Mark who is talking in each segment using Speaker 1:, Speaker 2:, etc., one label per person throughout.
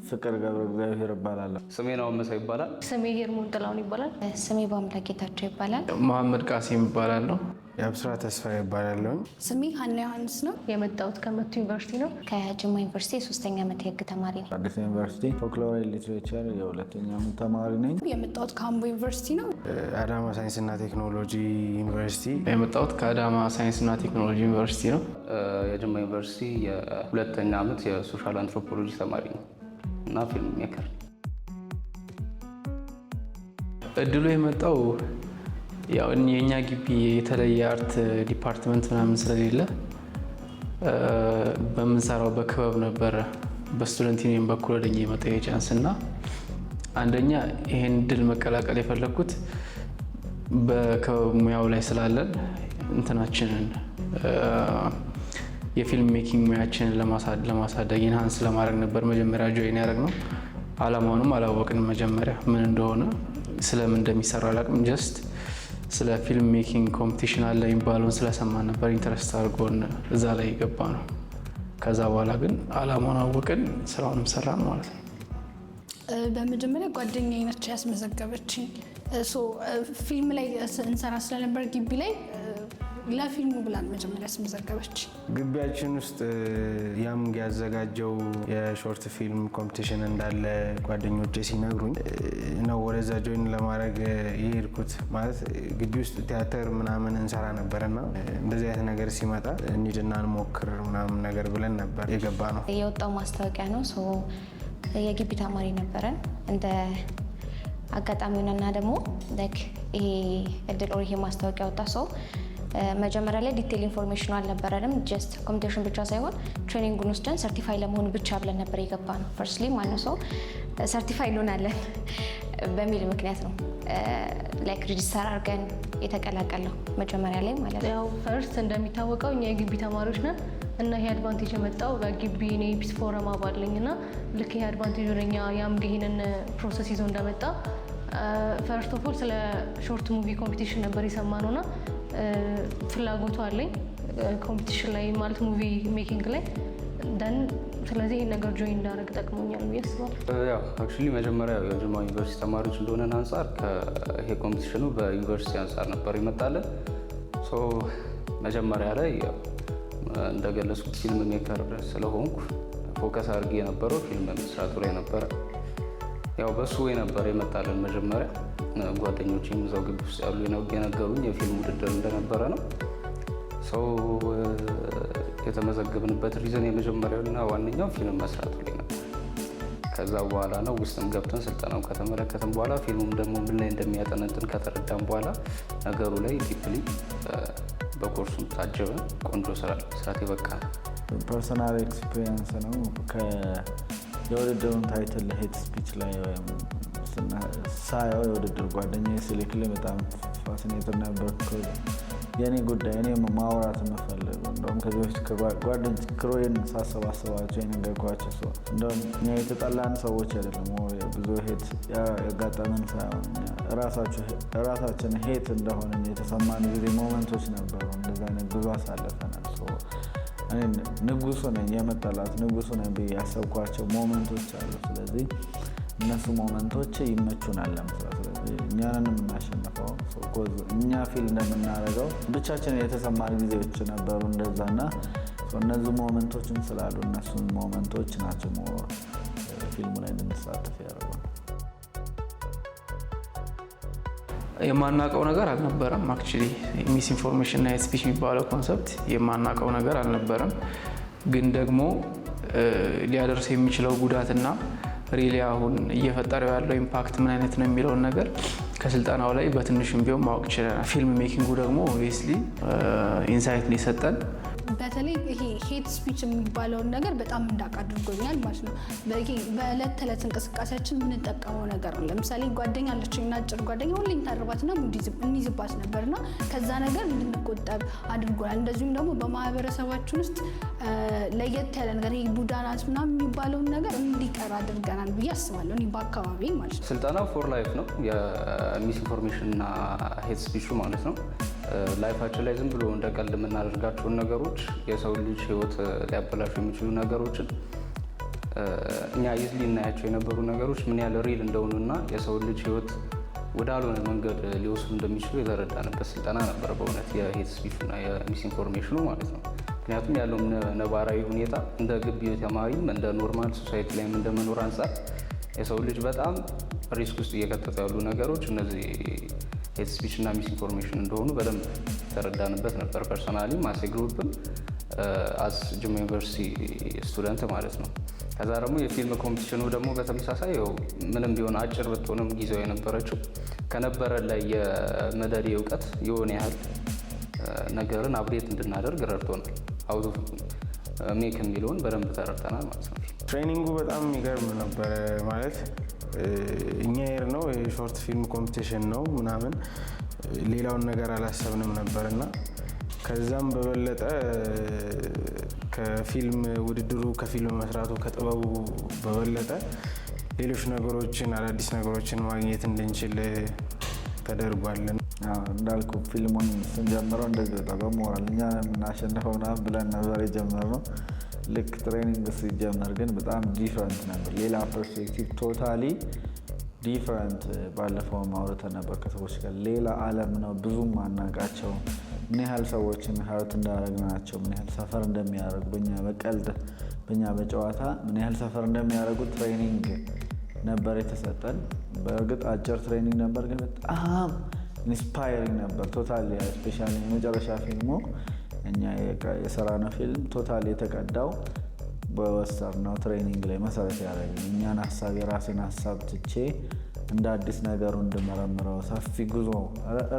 Speaker 1: ፍቅር ገብረ እግዚአብሔር እባላለሁ።
Speaker 2: ስሜ ነው መሳይ ይባላል።
Speaker 3: ስሜ ሄርሞን ጥላሁን ይባላል።
Speaker 4: ስሜ በአምላክ ጌታቸው ይባላል።
Speaker 5: መሐመድ ቃሲም እባላለሁ።
Speaker 6: የአብስራ ተስፋ ይባላለሁ።
Speaker 7: ስሜ ሀና ዮሐንስ ነው።
Speaker 3: የመጣሁት ከመቱ ዩኒቨርሲቲ ነው።
Speaker 4: ከጅማ ዩኒቨርሲቲ የሶስተኛ ዓመት የህግ ተማሪ ነኝ።
Speaker 1: አዲስ ዩኒቨርሲቲ folklore literature የሁለተኛ ዓመት ተማሪ ነኝ።
Speaker 7: የመጣሁት ከአምቦ ዩኒቨርሲቲ ነው።
Speaker 6: አዳማ ሳይንስና ቴክኖሎጂ ዩኒቨርሲቲ።
Speaker 5: የመጣሁት ከአዳማ ሳይንስና ቴክኖሎጂ ዩኒቨርሲቲ ነው።
Speaker 2: የጅማ ዩኒቨርሲቲ የሁለተኛ ዓመት የ social anthropology ተማሪ ነኝ እና film maker።
Speaker 5: እድሉ የመጣው ያው የእኛ ግቢ የተለየ art department ምናምን ስለሌለ በምንሰራው በክበብ ነበረ በ student union በኩል ወደኛ የመጣ chance። እና አንደኛ ይሄን እድል መቀላቀል የፈለግኩት በክበብ ሙያው ላይ ስላለን እንትናችንን የ film making ሙያችንን ለማሳደግ፣ enhance ለማድረግ ነበር መጀመሪያ join ያደረግነው። አላማውንም አላወቅንም መጀመሪያ፣ ምን እንደሆነ፣ ስለምን እንደሚሰራ አላውቅም። Just ስለ film making competition አለ የሚባለውን ስለሰማን ነበር interest አድርጎን እዛ ላይ የገባነው። ከዛ በኋላ ግን አላማውን አወቅን፣ ስራውንም ሰራን ማለት ነው።
Speaker 7: በመጀመሪያ ጓደኛዬ ነች ያስመዘገበችኝ። ፊልም ላይ እንሰራ ስለነበር ግቢ ላይ ለፊልሙ ብላን መጀመሪያ ያስመዘገበች።
Speaker 6: ግቢያችን ውስጥ ያምግ ያዘጋጀው የ short film competition እንዳለ ጓደኞቼ ሲነግሩኝ ነው ወደዛ join ለማድረግ የሄድኩት። ማለት ግቢ ውስጥ ቲያትር ምናምን እንሰራ ነበርና እንደዚህ አይነት ነገር ሲመጣ እንሂድና እንሞክር ምናምን ነገር ብለን ነበር የገባነው።
Speaker 4: የወጣው ማስታወቂያ ነው። So የግቢ ተማሪ ነበረን፣ እንደ አጋጣሚ ሆነና ደግሞ like ይሄ እድል or ይሄ ማስታወቂያ ወጣ። So መጀመሪያ ላይ detail information ኑ አልነበረንም። Just competition ብቻ ሳይሆን training ኡን ወስደን certify ለመሆን ብቻ ብለን ነበር የገባነው firstly ማለት ነው። So certify እንሆናለን በሚል ምክንያት ነው like register አድርገን የተቀላቀልነው መጀመሪያ ላይ ማለት ነው።
Speaker 3: ያው first እንደሚታወቀው እኛ የግቢ ተማሪዎች ነን እና ይሄ advantage የመጣው በግቢ፣ እኔ peace forum አባል ነኝ እና ልክ ይሄ advantage ወደኛ ያምግ ይሄንን process ይዞ እንደመጣ first of all ስለ short movie competition ነበር የሰማነው እና ፍላጎቱ አለኝ competition ላይ፣ ማለት movie making ላይ። Then ስለዚህ ይህን ነገር join እንዳደርግ ጠቅሞኛል ብዬ አስባለሁ።
Speaker 2: ያው actually መጀመሪያ የጅማ ዩኒቨርሲቲ ተማሪዎች እንደሆነን አንጻር ይሄ competition ኑ በዩኒቨርሲቲ አንጻር ነበር ይመጣልን። So መጀመሪያ ላይ ያው እንደገለጽኩት film maker ስለሆንኩ focus አድርጌ የነበረው ፊልም መስራቱ ላይ ነበረ። ያው በሱ ወይ ነበር የመጣልን። መጀመሪያ ጓደኞቼም እዛው ግቢ ውስጥ ያሉ የነገሩኝ የፊልም ውድድር እንደነበረ ነው። So የተመዘገብንበት reason የመጀመሪያውና ዋነኛው ፊልም መስራቱ ላይ ነበር። ከዛ በኋላ ነው ውስጥም ገብተን ስልጠናው ከተመለከትን በኋላ፣ ፊልሙም ደግሞ ምን ላይ እንደሚያጠነጥን ከተረዳን በኋላ ነገሩ ላይ deeply በኮርሱም ታጀበን ቆንጆ ስራ መስራት የበቃ ነው።
Speaker 1: Personal experience ነው። የውድድሩን title hate speech ላይ ወይም ሳየው፣ የውድድር ጓደኛዬ ሲልክልኝ በጣም fascinated ነበር። የእኔ ጉዳይ፣ እኔ ማውራት የምፈልገው፣ እንደውም ከዚህ በፊት ከጓደኞች crew ዬን ሳሰባስባቸው የነገርኳቸው ሰው፣ እንደውም እኛ የተጠላን ሰዎች አይደለም፣ ብዙ hate ያጋጠመን ሳይሆን እራሳችን hate እንደሆንን የተሰማን ጊዜ moment ኦች ነበሩ። እንደዛ አይነት ብዙ አሳልፈናል። እኔ ንጉሱ ነኝ፣ የመጠላት ንጉሱ ነኝ ብዬ ያሰብኳቸው moment ኦች አሉ። ስለዚህ እነሱ moment ኦች ይመቹናል ለመስራት። ስለዚህ እኛንን የምናሸንፈው እኛ feel እንደምናደርገው ብቻችን የተሰማን ጊዜዎች ነበሩ እንደዛ። እና እነዚህ moment ኦችም ስላሉ እነሱን moment ኦች ናቸው more ፊልሙ ላይ እንድንሳተፍ ያደረጉን።
Speaker 5: የማናውቀው ነገር አልነበረም። Actually misinformation እና speech የሚባለው concept የማናውቀው ነገር አልነበረም። ግን ደግሞ ሊያደርስ የሚችለው ጉዳትና really አሁን እየፈጠረው ያለው impact ምን አይነት ነው የሚለውን ነገር ከስልጠናው ላይ በትንሹም ቢሆን ማወቅ ችለናል። Film making ኡ ደግሞ obviously insight ነው የሰጠን።
Speaker 7: በተለይ ይሄ hate speech የሚባለውን ነገር በጣም እንዳውቅ አድርጎኛል ማለት ነው። ይሄ በዕለት ተዕለት እንቅስቃሴያችን የምንጠቀመው ነገር ነው። ለምሳሌ ጓደኛ አለችኝ እና አጭር ጓደኛ ሁሌ እንታርባትና ሙድ እንይዝባት ነበር እና ከዛ ነገር እንድንቆጠብ አድርጎናል። እንደዚሁም ደግሞ በማህበረሰባችን ውስጥ ለየት ያለ ነገር ይሄ ቡዳ ናት ምናምን የሚባለውን ነገር እንዲቀር አድርገናል ብዬ አስባለሁ። እኔ በአካባቢ ማለት ነው።
Speaker 2: ስልጠናው for life ነው። የ misinformation እና hate speech ኡ ማለት ነው። Life ኣችን ላይ ዝም ብሎ እንደ ቀልድ የምናደርጋቸውን ነገሮች፣ የሰው ልጅ ሕይወት ሊያበላሹ የሚችሉ ነገሮችን እኛ easily እናያቸው የነበሩ ነገሮች ምን ያህል real እንደሆኑና የሰው ልጅ ሕይወት ወዳልሆነ መንገድ ሊወስዱ እንደሚችሉ የተረዳንበት ስልጠና ነበር። በእውነት የ hate speech እና የ misinformation ኑ ማለት ነው። ምክንያቱም ያለው ነባራዊ ሁኔታ እንደ ግቢ ተማሪም እንደ normal society ላይም እንደመኖር አንጻር የሰው ልጅ በጣም risk ውስጥ እየከተቱ ያሉ ነገሮች እነዚህ hate speech እና misinformation እንደሆኑ በደንብ የተረዳንበት ነበር። Personally ም as group ም as ጅማ ዩኒቨርሲቲ student ማለት ነው። ከዛ ደግሞ የፊልም competition ኑ ደግሞ በተመሳሳይ ያው ምንም ቢሆን አጭር ብትሆንም ጊዜው የነበረችው ከነበረ ላይ የመደዴ እውቀት የሆነ ያህል ነገርን update እንድናደርግ ረድቶናል። How to make የሚለውን በደንብ ተረድተናል ማለት ነው።
Speaker 6: Training ኡ በጣም የሚገርም ነበረ። ማለት እኛ የሄድነው የ short film competition ነው ምናምን፣ ሌላውን ነገር አላሰብንም ነበር። እና ከዛም በበለጠ ከፊልም ውድድሩ፣ ከፊልም መስራቱ፣ ከጥበቡ በበለጠ ሌሎች ነገሮችን፣ አዳዲስ ነገሮችን ማግኘት እንድንችል ተደርጓል።
Speaker 1: እንዳልኩ ፊልሙን ስንጀምረው እንደዚህ በጣም በሞራል እኛ የምናሸንፈው ምናምን ብለን ነበር የጀመርነው። ልክ training ሲጀመር ግን በጣም different ነበር። ሌላ perspective፣ totally different። ባለፈው አውርተን ነበር ከሰዎች ጋር። ሌላ ዓለም ነው። ብዙም አናውቃቸው፣ ምን ያህል ሰዎችን hurt እንዳደረግናቸው፣ ምን ያህል suffer እንደሚያደርጉ፣ በእኛ በቀልድ፣ በእኛ በጨዋታ ምን ያህል suffer እንደሚያደርጉ training ነበር የተሰጠን። በእርግጥ አጭር training ነበር፣ ግን በጣም inspiring ነበር። Totally, especially የመጨረሻ ፊልሙ፣ እኛ የሰራነው ፊልም totally የተቀዳው በወሰድነው training ላይ መሰረት ያደረገ፣ እኛን ሀሳብ፣ የራሴን ሀሳብ ትቼ እንደ አዲስ ነገሩ እንድመረምረው፣ ሰፊ ጉዞ፣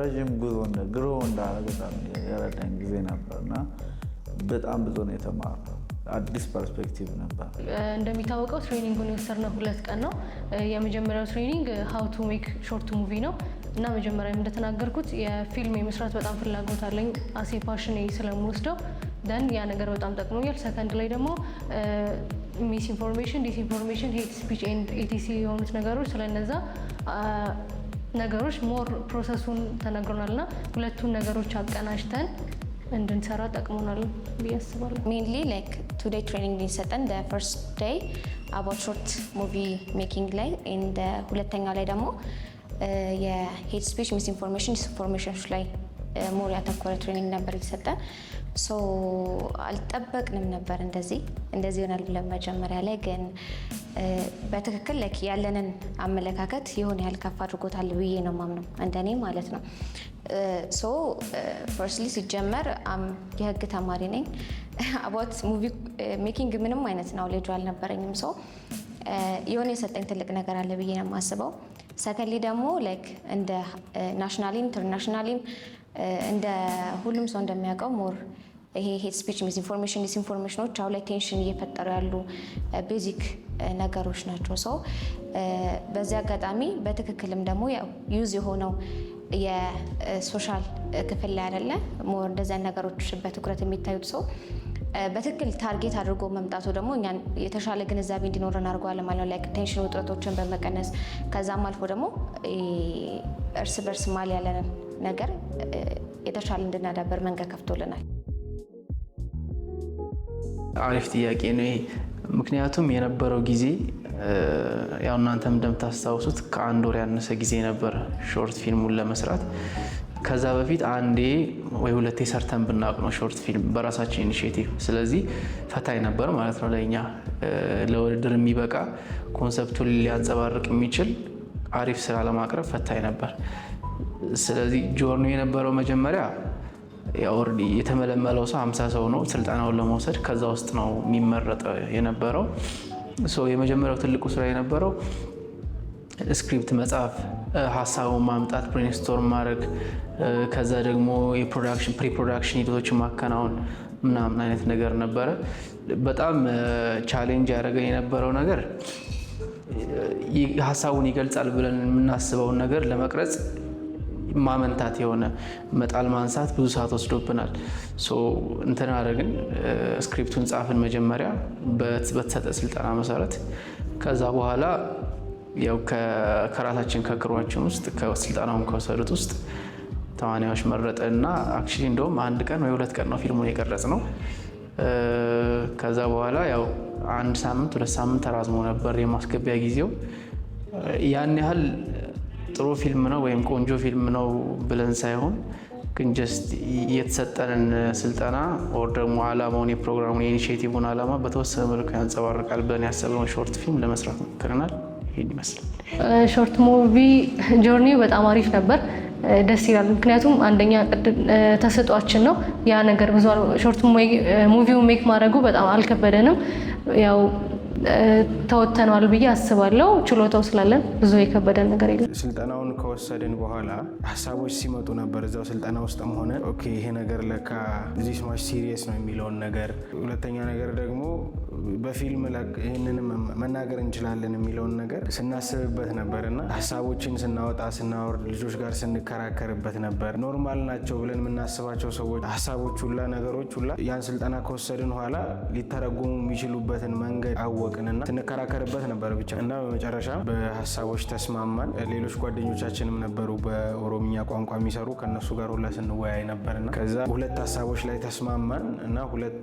Speaker 1: ረዥም ጉዞ grow እንዳደረግ በጣም የረዳኝ ጊዜ ነበር እና በጣም ብዙ ነው የተማርነው። አዲስ perspective ነበር።
Speaker 3: እንደሚታወቀው training ኡን የወሰድነው 2 ቀን ነው። የመጀመሪያው training how to make short movie ነው እና መጀመሪያም እንደተናገርኩት የፊልም የመስራት በጣም ፍላጎት አለኝ፣ as a passion ስለምወስደው then ያ ነገር በጣም ጠቅሞኛል። ሰከንድ ላይ ደግሞ misinformation፣ disinformation፣ hate speech and etc የሆኑት ነገሮች፣ ስለነዛ ነገሮች more process ኡን ተነግሮናል እና ሁለቱን ነገሮች አቀናጅተን እንድንሰራ ጠቅሞናል ብዬ አስባለሁ።
Speaker 4: Mainly like 2 day training ሊሰጠን፣ first day about short movie making ላይ and ሁለተኛው ላይ ደግሞ የ hate speech፣ misinformation፣ disinformation ኖች ላይ more ያተኮረ training ነበር የተሰጠን። So አልጠበቅንም ነበር እንደዚህ እንደዚህ ይሆናል ብለን መጀመሪያ ላይ፣ ግን በትክክል like ያለንን አመለካከት የሆነ ያህል ከፍ አድርጎታል ብዬ ነው ማምነው እንደኔ ማለት ነው። So firstly ሲጀመር የህግ ተማሪ ነኝ። About movie making ምንም አይነት knowledge አልነበረኝም። So የሆነ የሰጠኝ ትልቅ ነገር አለ ብዬ ነው የማስበው። Secondly ደግሞ like እንደ nationally ም internationally ም እንደ ሁሉም ሰው እንደሚያውቀው more ይሄ hate speech፣ misinformation፣ disinformation ኖች አሁን ላይ tension እየፈጠሩ ያሉ basic ነገሮች ናቸው። So በዚህ አጋጣሚ በትክክልም ደግሞ use የሆነው የ social ክፍል ላይ አይደለ more እንደዚያን ነገሮች በትኩረት የሚታዩት፣ so በትክክል target አድርጎ መምጣቱ ደግሞ እኛን የተሻለ ግንዛቤ እንዲኖረን አድርጓል ማለት ነው። Like tension ውጥረቶችን በመቀነስ፣ ከዛም አልፎ ደግሞ እርስ በርስ ማል ያለንን ነገር የተሻለ እንድናዳበር መንገድ ከፍቶልናል።
Speaker 5: አሪፍ ጥያቄ ነው ይሄ። ምክንያቱም የነበረው ጊዜ ያው እናንተም እንደምታስታውሱት ከአንድ ወር ያነሰ ጊዜ ነበር short ፊልሙን ለመስራት። ከዛ በፊት አንዴ ወይ ሁለቴ ሰርተን ብናውቅ ነው short film በራሳችን initiative። ስለዚህ ፈታኝ ነበር ማለት ነው ለእኛ። ለውድድር የሚበቃ፣ concept ኡን ሊያንጸባርቅ የሚችል አሪፍ ስራ ለማቅረብ ፈታኝ ነበር። ስለዚህ journey ው የነበረው መጀመሪያ already የተመለመለው ሰው 50 ሰው ነው ስልጠናውን ለመውሰድ፣ ከዛ ውስጥ ነው የሚመረጠው የነበረው። የመጀመሪያው ትልቁ ስራ የነበረው script መጻፍ፣ ሀሳቡን ማምጣት፣ brainstorm ማድረግ፣ ከዛ ደግሞ የ production pre-production ሂደቶችን ማከናወን ምናምን አይነት ነገር ነበረ። በጣም challenge ያደረገን የነበረው ነገር ሀሳቡን ይገልጻል ብለን የምናስበውን ነገር ለመቅረጽ ማመንታት፣ የሆነ መጣል ማንሳት ብዙ ሰዓት ወስዶብናል። እንትን አደረግን፣ script ኡን ጻፍን መጀመሪያ በተሰጠ ስልጠና መሰረት። ከዛ በኋላ ያው ከራሳችን ከ crew ኣችን ውስጥ፣ ከስልጠናውን ከወሰዱት ውስጥ ተዋናዮች መረጠ እና actually እንደውም አንድ ቀን ወይ 2 ቀን ነው ፊልሙን የቀረጽነው። ከዛ በኋላ ያው አንድ ሳምንት 2 ሳምንት ተራዝሞ ነበር የማስገቢያ ጊዜው። ያን ያህል ጥሩ ፊልም ነው ወይም ቆንጆ ፊልም ነው ብለን ሳይሆን ግን just የተሰጠንን ስልጠና or ደግሞ አላማውን፣ የፕሮግራሙን የ initiative ን አላማ በተወሰነ መልኩ ያንጸባርቃል ብለን ያሰብነውን short film ለመስራት ሞክረናል። ይህን ይመስላል።
Speaker 3: Short movie journey በጣም አሪፍ ነበር፣ ደስ ይላል። ምክንያቱም አንደኛ ተሰጧችን ነው ያ ነገር፣ ብዙ short movie ው make ማድረጉ በጣም አልከበደንም። ያው ተወጥተነዋል ብዬ አስባለሁ። ችሎታው ስላለን ብዙ የከበደን ነገር የለም።
Speaker 6: ስልጠናውን ከወሰድን በኋላ ሀሳቦች ሲመጡ ነበር። እዛው ስልጠና ውስጥም ሆነ okay ይሄ ነገር ለካ this much serious ነው የሚለውን ነገር፣ ሁለተኛ ነገር ደግሞ በፊልም ይህንንም መናገር እንችላለን የሚለውን ነገር ስናስብበት ነበር እና ሀሳቦችን ስናወጣ ስናወርድ ልጆች ጋር ስንከራከርበት ነበር። Normal ናቸው ብለን የምናስባቸው ሰዎች ሀሳቦች ሁላ፣ ነገሮች ሁላ ያን ስልጠና ከወሰድን በኋላ ሊተረጎሙ የሚችሉበትን መንገድ አወቅንና ስንከራከርበት ነበር ብቻ እና በመጨረሻ በሀሳቦች ተስማማን። ሌሎች ጓደኞቻችንም ነበሩ በኦሮምኛ ቋንቋ የሚሰሩ፣ ከእነሱ ጋር ሁላ ስንወያይ ነበርና ከዛ ሁለት ሀሳቦች ላይ ተስማማን እና ሁለት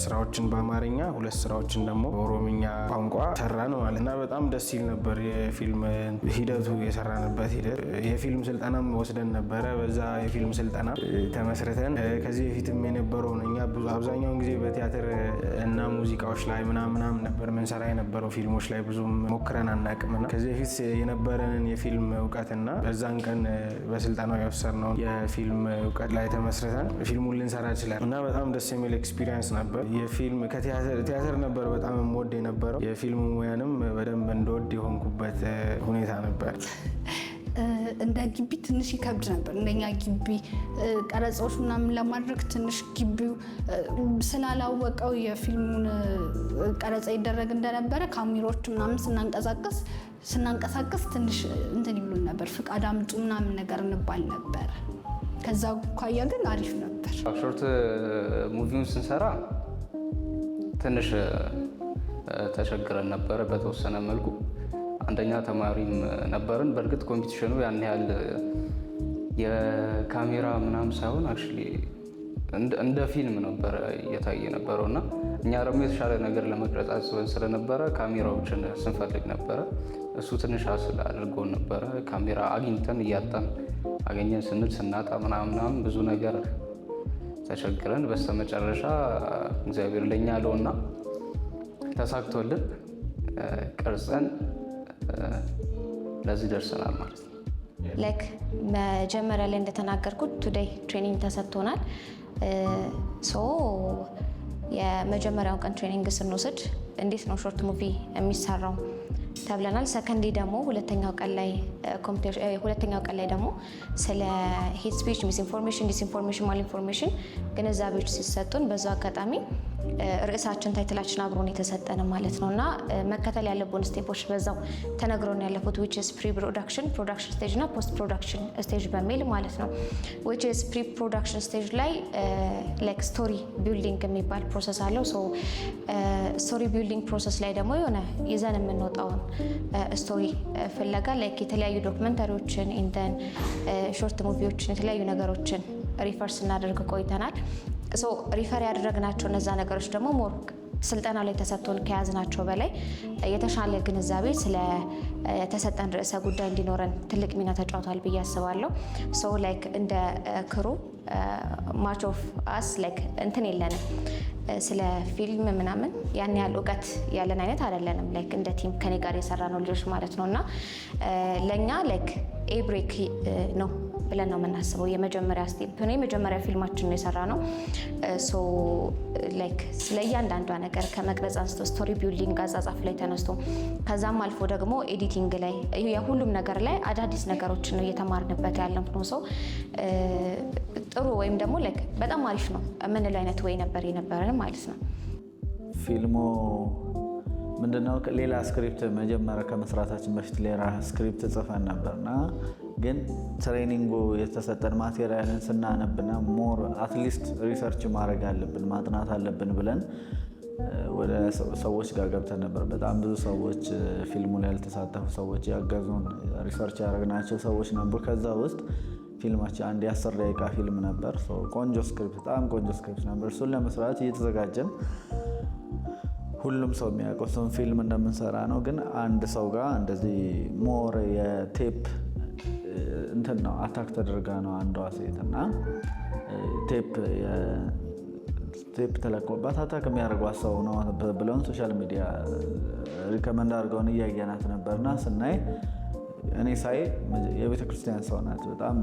Speaker 6: ስራዎችን በአማርኛ፣ ሁለት ስራዎችን ደግሞ በኦሮምኛ ቋንቋ ሰራን ማለት እና በጣም ደስ ይል ነበር የፊልም ሂደቱ፣ የሰራንበት ሂደት። የፊልም ስልጠናም ወስደን ነበረ። በዛ የፊልም ስልጠና ተመስርተን ከዚህ በፊትም የነበረውን እኛ ብዙ አብዛኛውን ጊዜ በቲያትር እና ሙዚቃዎች ላይ ምናምን ምናምን ነበር ምንሰራ የነበረው፣ ፊልሞች ላይ ብዙም ሞክረን አናውቅም እና ከዚህ በፊት የነበረንን የፊልም እውቀትና በዛን ቀን በስልጠናው የወሰድነውን የፊልም እውቀት ላይ ተመስርተን ፊልሙን ልንሰራ ችለናል እና በጣም ደስ የሚል experience ነበር። የፊልም ከቲያትር ነበር በጣም የምወድ የነበረው፣ የፊልም ሙያንም በደንብ እንድወድ የሆንኩበት ሁኔታ ነበር።
Speaker 7: እንደ ግቢ ትንሽ ይከብድ ነበር። እንደኛ ግቢ ቀረጻዎች ምናምን ለማድረግ ትንሽ ግቢው ስላላወቀው የፊልሙን ቀረጻ ይደረግ እንደነበረ ካሜራዎች ምናምን ስናንቀሳቅስ ትንሽ እንትን ይሉን ነበር፣ ፍቃድ አምጡ ምናምን ነገር እንባል ነበር። ከዛ አኳያ ግን አሪፍ ነበር።
Speaker 2: Short movie ውን ስንሰራ ትንሽ ተቸግረን ነበረ በተወሰነ መልኩ። አንደኛ ተማሪም ነበርን። በእርግጥ competition ኑ ያን ያህል የካሜራ ምናምን ሳይሆን actually እንደ ፊልም ነበረ እየታየ የነበረው እና እኛ ደግሞ የተሻለ ነገር ለመቅረጽ አስበን ስለነበረ ካሜራዎችን ስንፈልግ ነበረ። እሱ ትንሽ hassle አድርጎን ነበረ። ካሜራ አግኝተን እያጣን፣ አገኘን ስንል ስናጣ ምናምን ምናምን ብዙ ነገር ተቸግረን በስተመጨረሻ እግዚአብሔር ለኛ አለውና ተሳክቶልን ቀርጸን ለዚህ ደርሰናል ማለት ነው።
Speaker 4: Like መጀመሪያ ላይ እንደተናገርኩት 2 day training ተሰጥቶናል። So የመጀመሪያውን ቀን training ስንወስድ እንዴት ነው short movie የሚሰራው ተብለናል። ሰከንዴ ደግሞ ሁለተኛው ቀን ላይ ደግሞ ስለ hate speech፣ misinformation፣ disinformation፣ malinformation ግንዛቤዎች ሲሰጡን በዛው አጋጣሚ ርዕሳችን title ኣችን አብሮን የተሰጠን ማለት ነው እና መከተል ያለብን step ኦች በዛው ተነግሮን ያለፉት which is pre production፣ production stage እና post production stage በሚል ማለት ነው። Which is pre production stage ላይ like story building የሚባል process አለው። So story building process ላይ ደግሞ የሆነ ይዘን የምንወጣውን story ፍለጋ like የተለያዩ documentary ዎችን and then short movie ዎችን የተለያዩ ነገሮችን refer ስናደርግ ቆይተናል። So refer ያደረግናቸው እነዛ ነገሮች ደግሞ more ስልጠና ላይ ተሰጥቶን ከያዝናቸው በላይ የተሻለ ግንዛቤ ስለ ተሰጠን ርዕሰ ጉዳይ እንዲኖረን ትልቅ ሚና ተጫውቷል ብዬ አስባለሁ። So like እንደ crew much of us like እንትን የለንም፣ ስለ ፊልም ምናምን ያን ያህል እውቀት ያለን አይነት አይደለንም። Like እንደ team ከኔ ጋር የሰራነው ልጆች ማለት ነው እና ለእኛ like a break ነው ብለን ነው የምናስበው። የመጀመሪያ step ነው፣ የመጀመሪያ ፊልማችን ነው የሰራነው። So like ስለ እያንዳንዷ ነገር ከመቅረጽ አንስቶ story building አጻጻፍ ላይ ተነስቶ ከዛም አልፎ ደግሞ editing ላይ የሁሉም ነገር ላይ አዳዲስ ነገሮችን ነው እየተማርንበት ያለው ነው። So ጥሩ ወይም ደግሞ like በጣም አሪፍ ነው የምንለው አይነት ወይ ነበር የነበረን ማለት ነው።
Speaker 1: ፊልሙ ምንድነው? ሌላ script መጀመሪያ ከመስራታችን በፊት ሌላ script ጽፈን ነበርና ግን training ኡ የተሰጠን material ን ስናነብና more at least research ማድረግ አለብን፣ ማጥናት አለብን ብለን ወደ ሰዎች ጋር ገብተን ነበር። በጣም ብዙ ሰዎች፣ ፊልሙ ላይ ያልተሳተፉ ሰዎች ያገዙን፣ research ያደረግናቸው ሰዎች ነበሩ። ከዛ ውስጥ ፊልማችን አንድ የ10 ደቂቃ ፊልም ነበር። ቆንጆ script፣ በጣም ቆንጆ script ነበር። እሱን ለመስራት እየተዘጋጀን ሁሉም ሰው የሚያውቀው እሱን ፊልም እንደምንሰራ ነው። ግን አንድ ሰው ጋር እንደዚህ more የቴፕ እንትን ነው፣ attack ተደርጋ ነው አንዷ ሴት እና ቴፕ ተለቆባት attack የሚያደርጓት ሰው ነው ብለውን social media recommend አድርገውን እያየናት ነበርና ስናይ እኔ ሳይ የቤተ ክርስቲያን ሰው ናት፣ በጣም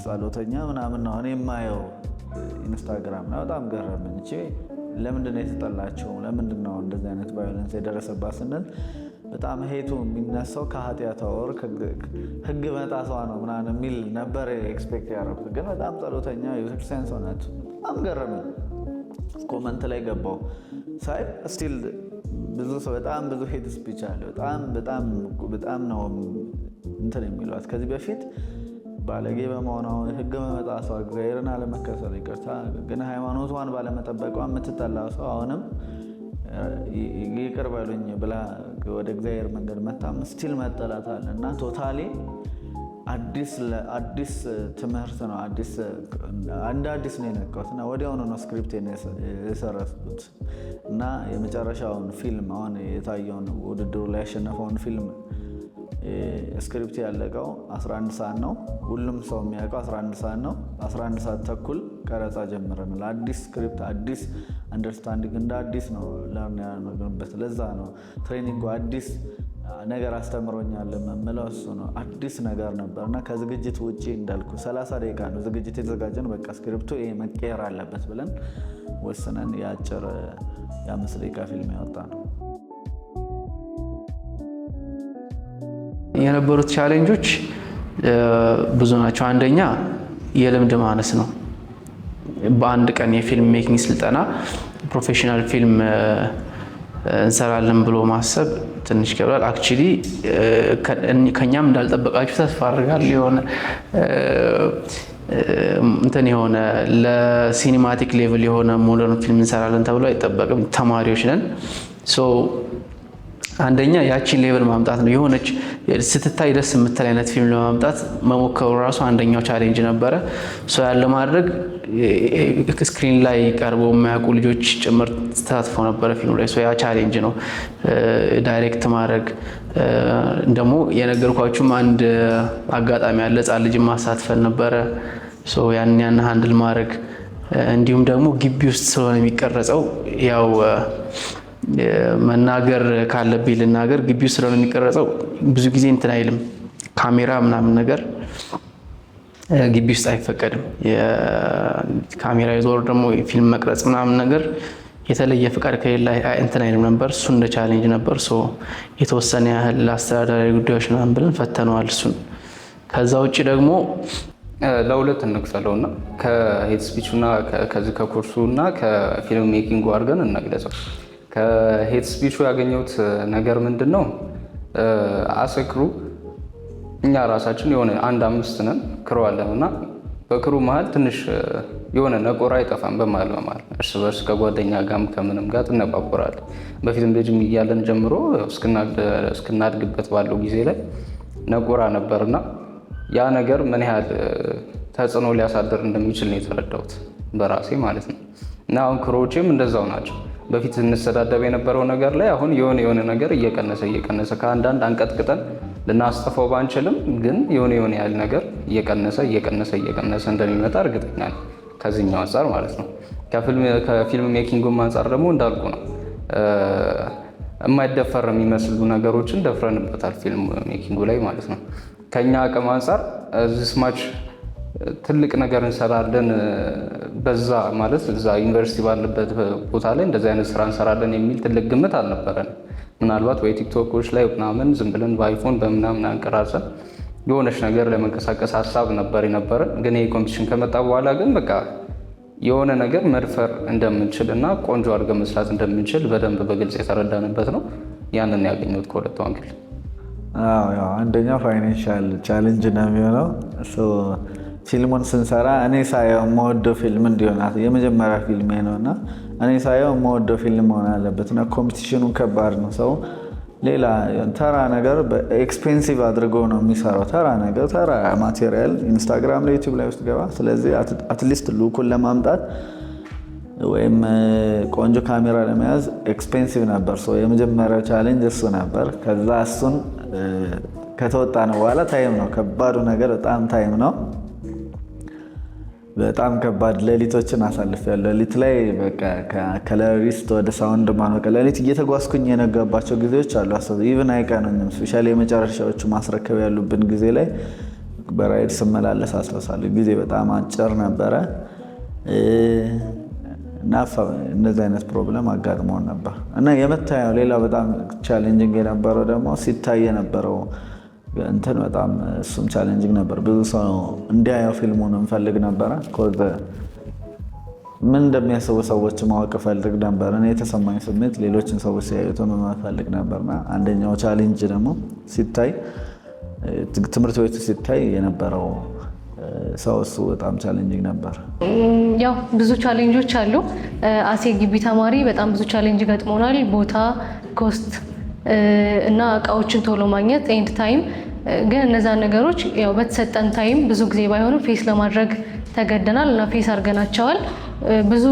Speaker 1: ጸሎተኛ ምናምን ነው እኔ የማየው ኢንስታግራም ነው። በጣም ገረመኝ። እቺ ለምንድን ነው የተጠላችው? ለምንድን ነው እንደዚህ አይነት violence የደረሰባት ስንል በጣም hate ኡ የሚነሳው ከኃጢአቷ ወር ህግ መጣሷ ነው ምናምን የሚል ነበር expect ያደረኩት። ግን በጣም ጸሎተኛ የቤተክርስቲያን ሰው ናት። በጣም ገረመኝ። Comment ላይ ገባው ሳይ still ብዙ ሰው በጣም ብዙ hate speech አለ። በጣም በጣም በጣም ነው እንትን የሚሏት። ከዚህ በፊት ባለጌ በመሆኗ፣ ህግ በመጣሷ፣ እግዚአብሔርን አለመከተል፣ ይቅርታ ግን ሃይማኖቷን ባለመጠበቋ የምትጠላ ሰው አሁንም ይቅር በሉኝ ብላ ወደ እግዚአብሔር መንገድ መታም still መጠላት አለ እና totally አዲስ ትምህርት ነው። እንደ አዲስ ነው የነቃሁት እና ወዲያውኑ ነው script የሰረስኩት እና የመጨረሻውን ፊልም፣ አሁን የታየውን ውድድሩ ላይ ያሸነፈውን ፊልም script ያለቀው 11 ሰዓት ነው። ሁሉም ሰው የሚያውቀው 11 ሰዓት ነው። 11 ሰዓት ተኩል ቀረጻ ጀምረናል። አዲስ script፣ አዲስ understanding፣ እንደ አዲስ ነው learn ያደረግንበት። ለዛ ነው training ኡ አዲስ ነገር አስተምሮኛል የምለው እሱ ነው። አዲስ ነገር ነበር እና ከዝግጅት ውጭ እንዳልኩ 30 ደቂቃ ነው ዝግጅት የተዘጋጀን። በቃ script ኡ ይሄ መቀየር አለበት ብለን ወስነን የአጭር የ5 ደቂቃ ፊልም ያወጣ ነው።
Speaker 5: የነበሩት challenge ኦች ብዙ ናቸው። አንደኛ የልምድ ማነስ ነው። በአንድ ቀን የ film making ስልጠና professional ፊልም እንሰራለን ብሎ ማሰብ ትንሽ ይከብዳል። Actually ከኛም እንዳልጠበቃችሁ ተስፋ አድርጋለሁ። የሆነ እንትን የሆነ ለ cinematic level የሆነ modern ፊልም እንሰራለን ተብሎ አይጠበቅም። ተማሪዎች ነን። So አንደኛ ያቺን level ማምጣት ነው። የሆነች ስትታይ ደስ የምትል አይነት ፊልም ለማምጣት መሞከሩ ራሱ አንደኛው challenge ነበረ። So ያን ለማድረግ screen ላይ ቀርበው የማያውቁ ልጆች ጭምር ተሳትፎ ነበረ ፊልሙ ላይ። So ያ challenge ነው። Direct ማድረግ ደግሞ የነገርኳችሁም አንድ አጋጣሚ አለ። ሕፃን ልጅ ማሳትፈን ነበረ። So ያን handle ማድረግ፣ እንዲሁም ደግሞ ግቢ ውስጥ ስለሆነ የሚቀረጸው፣ ያው መናገር ካለብኝ ልናገር፣ ግቢ ውስጥ ስለሆነ የሚቀረጸው ብዙ ጊዜ እንትን አይልም፣ ካሜራ ምናምን ነገር ግቢ ውስጥ አይፈቀድም። ካሜራ ይዞ ደግሞ ፊልም መቅረጽ ምናምን ነገር የተለየ ፍቃድ ከሌለ እንትን አይልም ነበር። እሱ እንደ challenge ነበር። So የተወሰነ ያህል አስተዳደራዊ ጉዳዮች ምናምን ብለን ፈተነዋል እሱን። ከዛ ውጭ ደግሞ
Speaker 2: ለሁለት እንክፈለው እና ከ hate speech ኡ እና ከዚህ ከኮርሱ እና ከ film making ኡ አድርገን እንግለጸው። ከ hate speech ኡ ያገኘሁት ነገር ምንድን ነው? As a crew እኛ ራሳችን የሆነ አንድ አምስት ነን፣ crew አለን እና በ crew መሀል ትንሽ የሆነ ነቆራ አይጠፋም። በመሀል በመሀል እርስ በርስ ከጓደኛ ጋርም ከምንም ጋር ትነቋቆራለህ። በፊትም ልጅም እያለን ጀምሮ እስክናድግበት ባለው ጊዜ ላይ ነቆራ ነበርና ያ ነገር ምን ያህል ተጽዕኖ ሊያሳድር እንደሚችል ነው የተረዳሁት በራሴ ማለት ነው። እና አሁን crew ዎቼም እንደዛው ናቸው። በፊት እንሰዳደብ የነበረው ነገር ላይ አሁን የሆነ የሆነ ነገር እየቀነሰ እየቀነሰ፣ ከአንዳንድ አንቀጥቅጠን ልናስጠፋው ባንችልም ግን የሆነ የሆነ ያህል ነገር እየቀነሰ እየቀነሰ እየቀነሰ እንደሚመጣ እርግጠኛ ነኝ። ከዚህኛው አንጻር ማለት ነው። ከ film making ኡም አንጻር ደግሞ እንዳልኩ ነው። የማይደፈር የሚመስሉ ነገሮችን ደፍረንበታል film making ኡ ላይ ማለት ነው። ከኛ አቅም አንጻር this much ትልቅ ነገር እንሰራለን በዛ ማለት እዛ ዩኒቨርሲቲ ባለበት ቦታ ላይ እንደዚህ አይነት ስራ እንሰራለን የሚል ትልቅ ግምት አልነበረንም። ምናልባት ወይ ቲክቶኮች ላይ ምናምን ዝም ብለን በ iPhone በምናምን አንቀራርጸን የሆነች ነገር ለመንቀሳቀስ ሀሳብ ነበር የነበረን። ግን ይሄ competition ከመጣ በኋላ ግን በቃ የሆነ ነገር መድፈር እንደምንችል እና ቆንጆ አድርገን መስራት እንደምንችል በደንብ በግልጽ የተረዳንበት ነው። ያንን ያገኘሁት ከሁለቱ angle።
Speaker 1: ያው አንደኛው financial challenge ነው የሚሆነው። ፊልሙን ስንሰራ እኔ ሳየው የምወደው ፊልም እንዲሆን፣ የመጀመሪያ ፊልሜ ነው እና እኔ ሳየው የምወደው ፊልም መሆን አለበት እና competition ኑ ከባድ ነው። ሰው ሌላ ተራ ነገር expensive አድርጎ ነው የሚሰራው። ተራ ነገር፣ ተራ material ኢንስታግራም ላይ፣ ዩቲዩብ ላይ ውስጥ ገባ። ስለዚህ at least look ኡን ለማምጣት ወይም ቆንጆ ካሜራ ለመያዝ expensive ነበር። የመጀመሪያው challenge እሱ ነበር። ከዛ እሱን ከተወጣነው በኋላ time ነው ከባዱ ነገር፣ በጣም time ነው። በጣም ከባድ ሌሊቶችን አሳልፌያለሁ። ሌሊት ላይ በቃ ከ colorist ወደ sound man በቃ ሌሊት እየተጓዝኩኝ የነጋባቸው ጊዜዎች አሉ። Even አይቀኑኝም። Especially የመጨረሻዎቹ ማስረከብ ያሉብን ጊዜ ላይ በራይድ ስመላለስ አስታውሳለሁ። ጊዜ በጣም አጭር ነበረ እና እንደዚህ አይነት problem አጋጥሞን ነበር። እና የመታየው ሌላ በጣም challenging የነበረው ደግሞ ሲታይ የነበረው እንትን በጣም እሱም challenging ነበር። ብዙ ሰው እንዲያየው ፊልሙን እንፈልግ ነበረ። ምን እንደሚያስቡ ሰዎች ማወቅ እፈልግ ነበር። እኔ የተሰማኝ ስሜት ሌሎችን ሰዎች ሲያዩትም እፈልግ ነበርና አንደኛው challenge ደግሞ ሲታይ፣ ትምህርት ቤቱ ሲታይ የነበረው ሰው፣ እሱ በጣም challenging ነበር።
Speaker 3: ያው ብዙ challenge ኦች አሉ። As a ግቢ ተማሪ በጣም ብዙ challenge ገጥሞናል። ቦታ፣ cost እና እቃዎችን ቶሎ ማግኘት and time። ግን እነዛን ነገሮች ያው በተሰጠን time ብዙ ጊዜ ባይሆንም face ለማድረግ ተገደናል እና face አድርገናቸዋል። ብዙ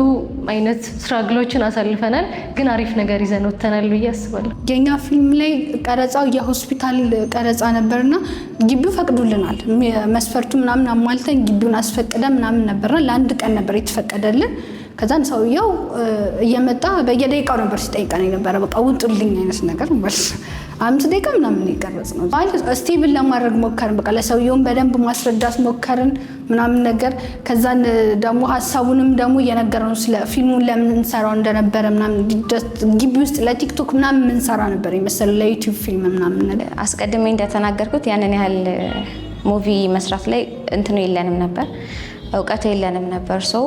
Speaker 3: አይነት struggle ኦችን አሳልፈናል። ግን አሪፍ ነገር ይዘን ወጥተናል ብዬ አስባለሁ።
Speaker 7: የኛ ፊልም ላይ ቀረጻው የሆስፒታል ቀረጻ ነበርና ግቢው ፈቅዶልናል። መስፈርቱ ምናምን አሟልተን ግቢውን አስፈቅደን ምናምን ነበርና ለአንድ ቀን ነበር የተፈቀደልን። ከዛን ሰውየው እየመጣ በየደቂቃው ነበር ሲጠይቀን የነበረ፣ በቃ ውጡልኝ አይነት ነገር ማለት ነው። 5 ደቂቃ ምናምን የቀረጽነው ማለት stable ለማድረግ ሞከርን። በቃ ለሰውየውን በደንብ ማስረዳት ሞከርን ምናምን ነገር። ከዛን ደግሞ ሀሳቡንም ደግሞ እየነገርነው ስለ ፊልሙን ለምን እንሰራው እንደነበረ ምናምን፣ ግቢ ውስጥ ለቲክቶክ ምናምን የምንሰራ ነበር የመሰለው፣ ለዩቲዩብ ፊልም ምናምን ነገር።
Speaker 4: አስቀድሜ እንደተናገርኩት ያንን ያህል movie መስራት ላይ እንትኑ የለንም ነበር፣ እውቀቱ የለንም ነበር። So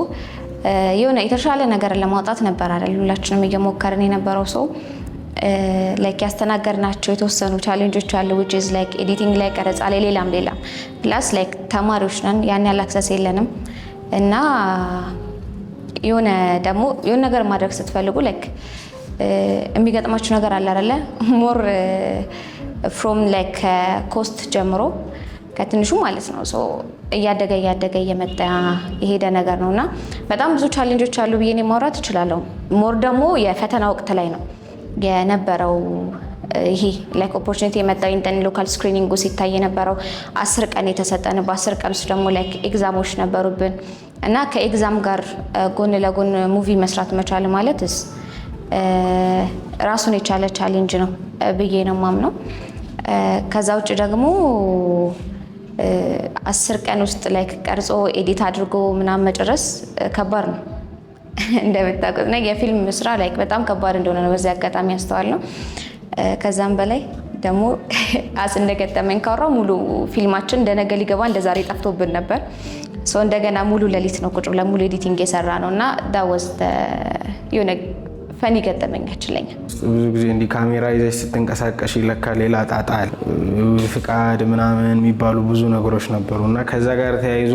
Speaker 4: የሆነ የተሻለ ነገር ለማውጣት ነበር አይደል ሁላችንም እየሞከርን የነበረው። So like ያስተናገድናቸው የተወሰኑ challenge ኦች አሉ፣ which is like editing ላይ፣ ቀረጻ ላይ፣ ሌላም ሌላም። Plus like ተማሪዎች ነን፣ ያን ያህል access የለንም እና የሆነ ደግሞ የሆነ ነገር ማድረግ ስትፈልጉ like የሚገጥማችሁ ነገር አለ አይደለ? More from like ከ cost ጀምሮ ከትንሹ ማለት ነው። So እያደገ እያደገ እየመጣ የሄደ ነገር ነው እና በጣም ብዙ challenge ኦች አሉ ብዬ እኔ ማውራት እችላለሁ። More ደግሞ የፈተና ወቅት ላይ ነው የነበረው ይሄ like opportunity የመጣው፣ እንትን local screening ኡ ሲታይ የነበረው 10 ቀን የተሰጠን፣ በ10 ቀን ውስጥ ደግሞ like exam ኦች ነበሩብን እና ከ exam ጋር ጎን ለጎን movie መስራት መቻል ማለት ራሱን የቻለ challenge ነው ብዬ ነው የማምነው። ከዛ ውጭ ደግሞ 10 ቀን ውስጥ like ቀርጾ edit አድርጎ ምናምን መጨረስ ከባድ ነው። እንደምታውቁት እና የፊልም ስራ like በጣም ከባድ እንደሆነ ነው በዚህ አጋጣሚ ያስተዋልነው። ከዛም በላይ ደግሞ as እንደገጠመኝ ካወራው ሙሉ ፊልማችን እንደ ነገ ሊገባ እንደ ዛሬ ጠፍቶብን ነበር። So እንደገና ሙሉ ሌሊት ነው ቁጭ ብለን ሙሉ editing የሰራነው እና that was የሆነ funny ገጠመኛችን ለኛ።
Speaker 6: ብዙ ጊዜ እንዲህ ካሜራ ይዘሽ ስትንቀሳቀሽ ለካ ሌላ ጣጣ አለ። ፍቃድ ምናምን የሚባሉ ብዙ ነገሮች ነበሩ እና ከዛ ጋር ተያይዞ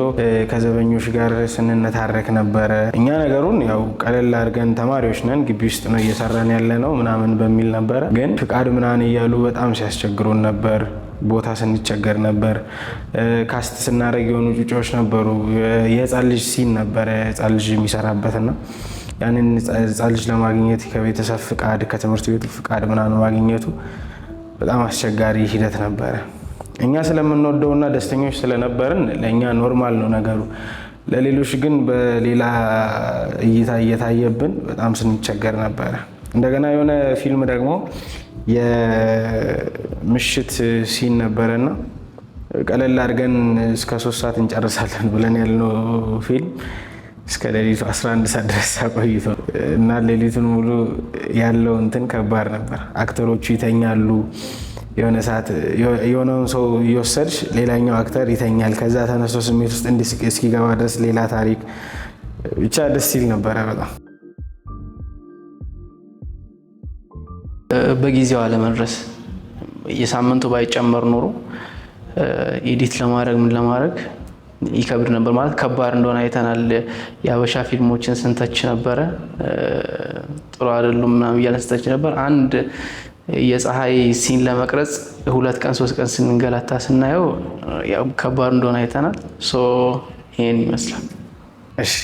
Speaker 6: ከዘበኞች ጋር ስንነታረክ ነበረ። እኛ ነገሩን ያው ቀለል አድርገን ተማሪዎች ነን፣ ግቢ ውስጥ ነው እየሰራን ያለነው ምናምን በሚል ነበረ። ግን ፍቃድ ምናምን እያሉ በጣም ሲያስቸግሩን ነበር። ቦታ ስንቸገር ነበር። Cast ስናደርግ የሆኑ ጩጫዎች ነበሩ። የህፃን ልጅ scene ነበረ፣ የህፃን ልጅ የሚሰራበትና ያንን ህፃን ልጅ ለማግኘት ከቤተሰብ ፍቃድ፣ ከትምህርት ቤቱ ፍቃድ ምናምን ማግኘቱ በጣም አስቸጋሪ ሂደት ነበረ። እኛ ስለምንወደውና ደስተኞች ስለነበርን ለእኛ normal ነው ነገሩ። ለሌሎች ግን በሌላ እይታ እየታየብን በጣም ስንቸገር ነበረ። እንደገና የሆነ ፊልም ደግሞ የምሽት scene ነበረና ቀለል አድርገን እስከ 3 ሰዓት እንጨርሳለን ብለን ያልነው ፊልም እስከ ሌሊቱ 11 ሰዓት ድረስ አቆይቶ እና ሌሊቱን ሙሉ ያለው እንትን ከባድ ነበር። Actor ኦቹ ይተኛሉ። የሆነ ሰዓት የሆነውን ሰው እየወሰድሽ ሌላኛው actor ይተኛል። ከዛ ተነስቶ ስሜት ውስጥ እስኪገባ ድረስ ሌላ ታሪክ፣ ብቻ ደስ ይል ነበረ በጣም።
Speaker 5: በጊዜው አለመድረስ፣ የሳምንቱ ባይጨመር ኖሮ edit ለማድረግ ምን ለማድረግ ይከብድ ነበር። ማለት ከባድ እንደሆነ አይተናል። የሀበሻ ፊልሞችን ስንተች ነበረ፣ ጥሩ አይደሉም ምናምን እያለን ስንተች ነበር። አንድ የፀሐይ scene ለመቅረጽ 2 ቀን 3 ቀን ስንንገላታ ስናየው ያው ከባድ እንደሆነ አይተናል። So ይሄን ይመስላል።
Speaker 6: እሺ፣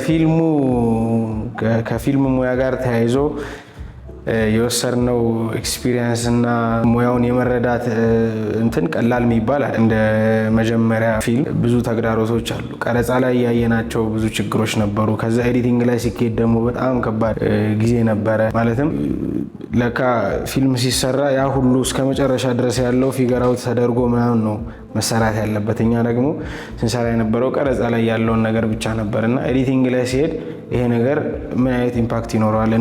Speaker 6: ፊልሙ ከፊልም ሙያ ጋር ተያይዞ የወሰድነው experience እና ሙያውን የመረዳት እንትን ቀላል የሚባል እንደ መጀመሪያ ፊልም ብዙ ተግዳሮቶች አሉ። ቀረጻ ላይ ያየናቸው ብዙ ችግሮች ነበሩ። ከዛ editing ላይ ሲኬድ ደግሞ በጣም ከባድ ጊዜ ነበረ። ማለትም ለካ ፊልም ሲሰራ ያ ሁሉ እስከ መጨረሻ ድረስ ያለው figure out ተደርጎ ምናምን ነው መሰራት ያለበት። እኛ ደግሞ ስንሰራ የነበረው ቀረጻ ላይ ያለውን ነገር ብቻ ነበር እና editing ላይ ሲሄድ ይሄ ነገር ምን አይነት impact ይኖረዋል፣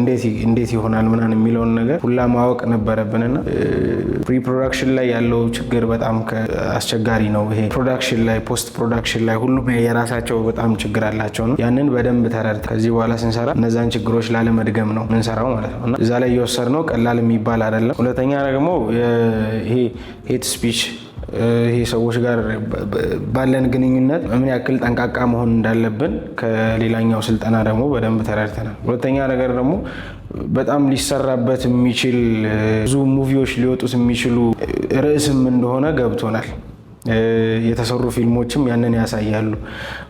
Speaker 6: እንዴት ይሆናል ምናምን የሚለውን ነገር ሁላ ማወቅ ነበረብንና pre production ላይ ያለው ችግር በጣም አስቸጋሪ ነው። ይሄ production ላይ፣ post production ላይ ሁሉም የራሳቸው በጣም ችግር አላቸው ነው። ያንን በደንብ ተረድተን ከዚህ በኋላ ስንሰራ እነዛን ችግሮች ላለመድገም ነው ምንሰራው ማለት ነው እና እዛ ላይ የወሰድነው ቀላል የሚባል አይደለም። ሁለተኛ ደግሞ ይሄ hate speech፣ ይሄ ሰዎች ጋር ባለን ግንኙነት ምን ያክል ጠንቃቃ መሆን እንዳለብን ከሌላኛው ስልጠና ደግሞ በደንብ ተረድተናል። ሁለተኛ ነገር ደግሞ በጣም ሊሰራበት የሚችል፣ ብዙ movie ዎች ሊወጡት የሚችሉ ርዕስም እንደሆነ ገብቶናል። የተሰሩ ፊልሞችም ያንን ያሳያሉ።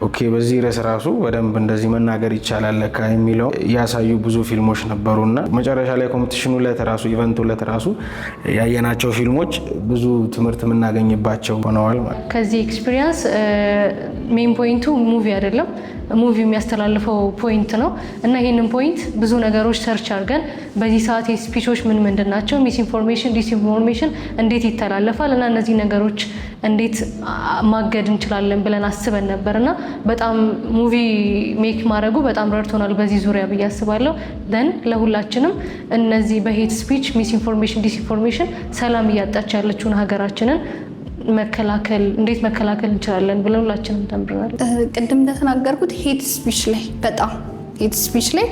Speaker 6: Okay፣ በዚህ ርዕስ ራሱ በደንብ እንደዚህ መናገር ይቻላል ለካ የሚለው ያሳዩ ብዙ ፊልሞች ነበሩ እና መጨረሻ ላይ competition ኑ ዕለት ራሱ፣ event ኡ ዕለት ራሱ ያየናቸው ፊልሞች ብዙ ትምህርት የምናገኝባቸው ሆነዋል ማለት ነው።
Speaker 3: ከዚህ experience main point ኡ movie አይደለም፣ movie የሚያስተላልፈው point ነው እና ይህንን point ብዙ ነገሮች search አድርገን በዚህ ሰዓት የ speech ኦች ምን ምንድን ናቸው፣ misinformation፣ disinformation እንዴት ይተላለፋል እና እነዚህ ነገሮች እንዴት ማገድ እንችላለን ብለን አስበን ነበር እና በጣም movie make ማድረጉ በጣም ረድቶናል በዚህ ዙሪያ ብዬ አስባለሁ። Then ለሁላችንም እነዚህ በ hate speech፣ misinformation፣ disinformation ሰላም እያጣች ያለችውን ሀገራችንን መከላከል እንዴት መከላከል እንችላለን ብለን ሁላችንም ተምረናል።
Speaker 7: ቅድም እንደተናገርኩት hate speech ላይ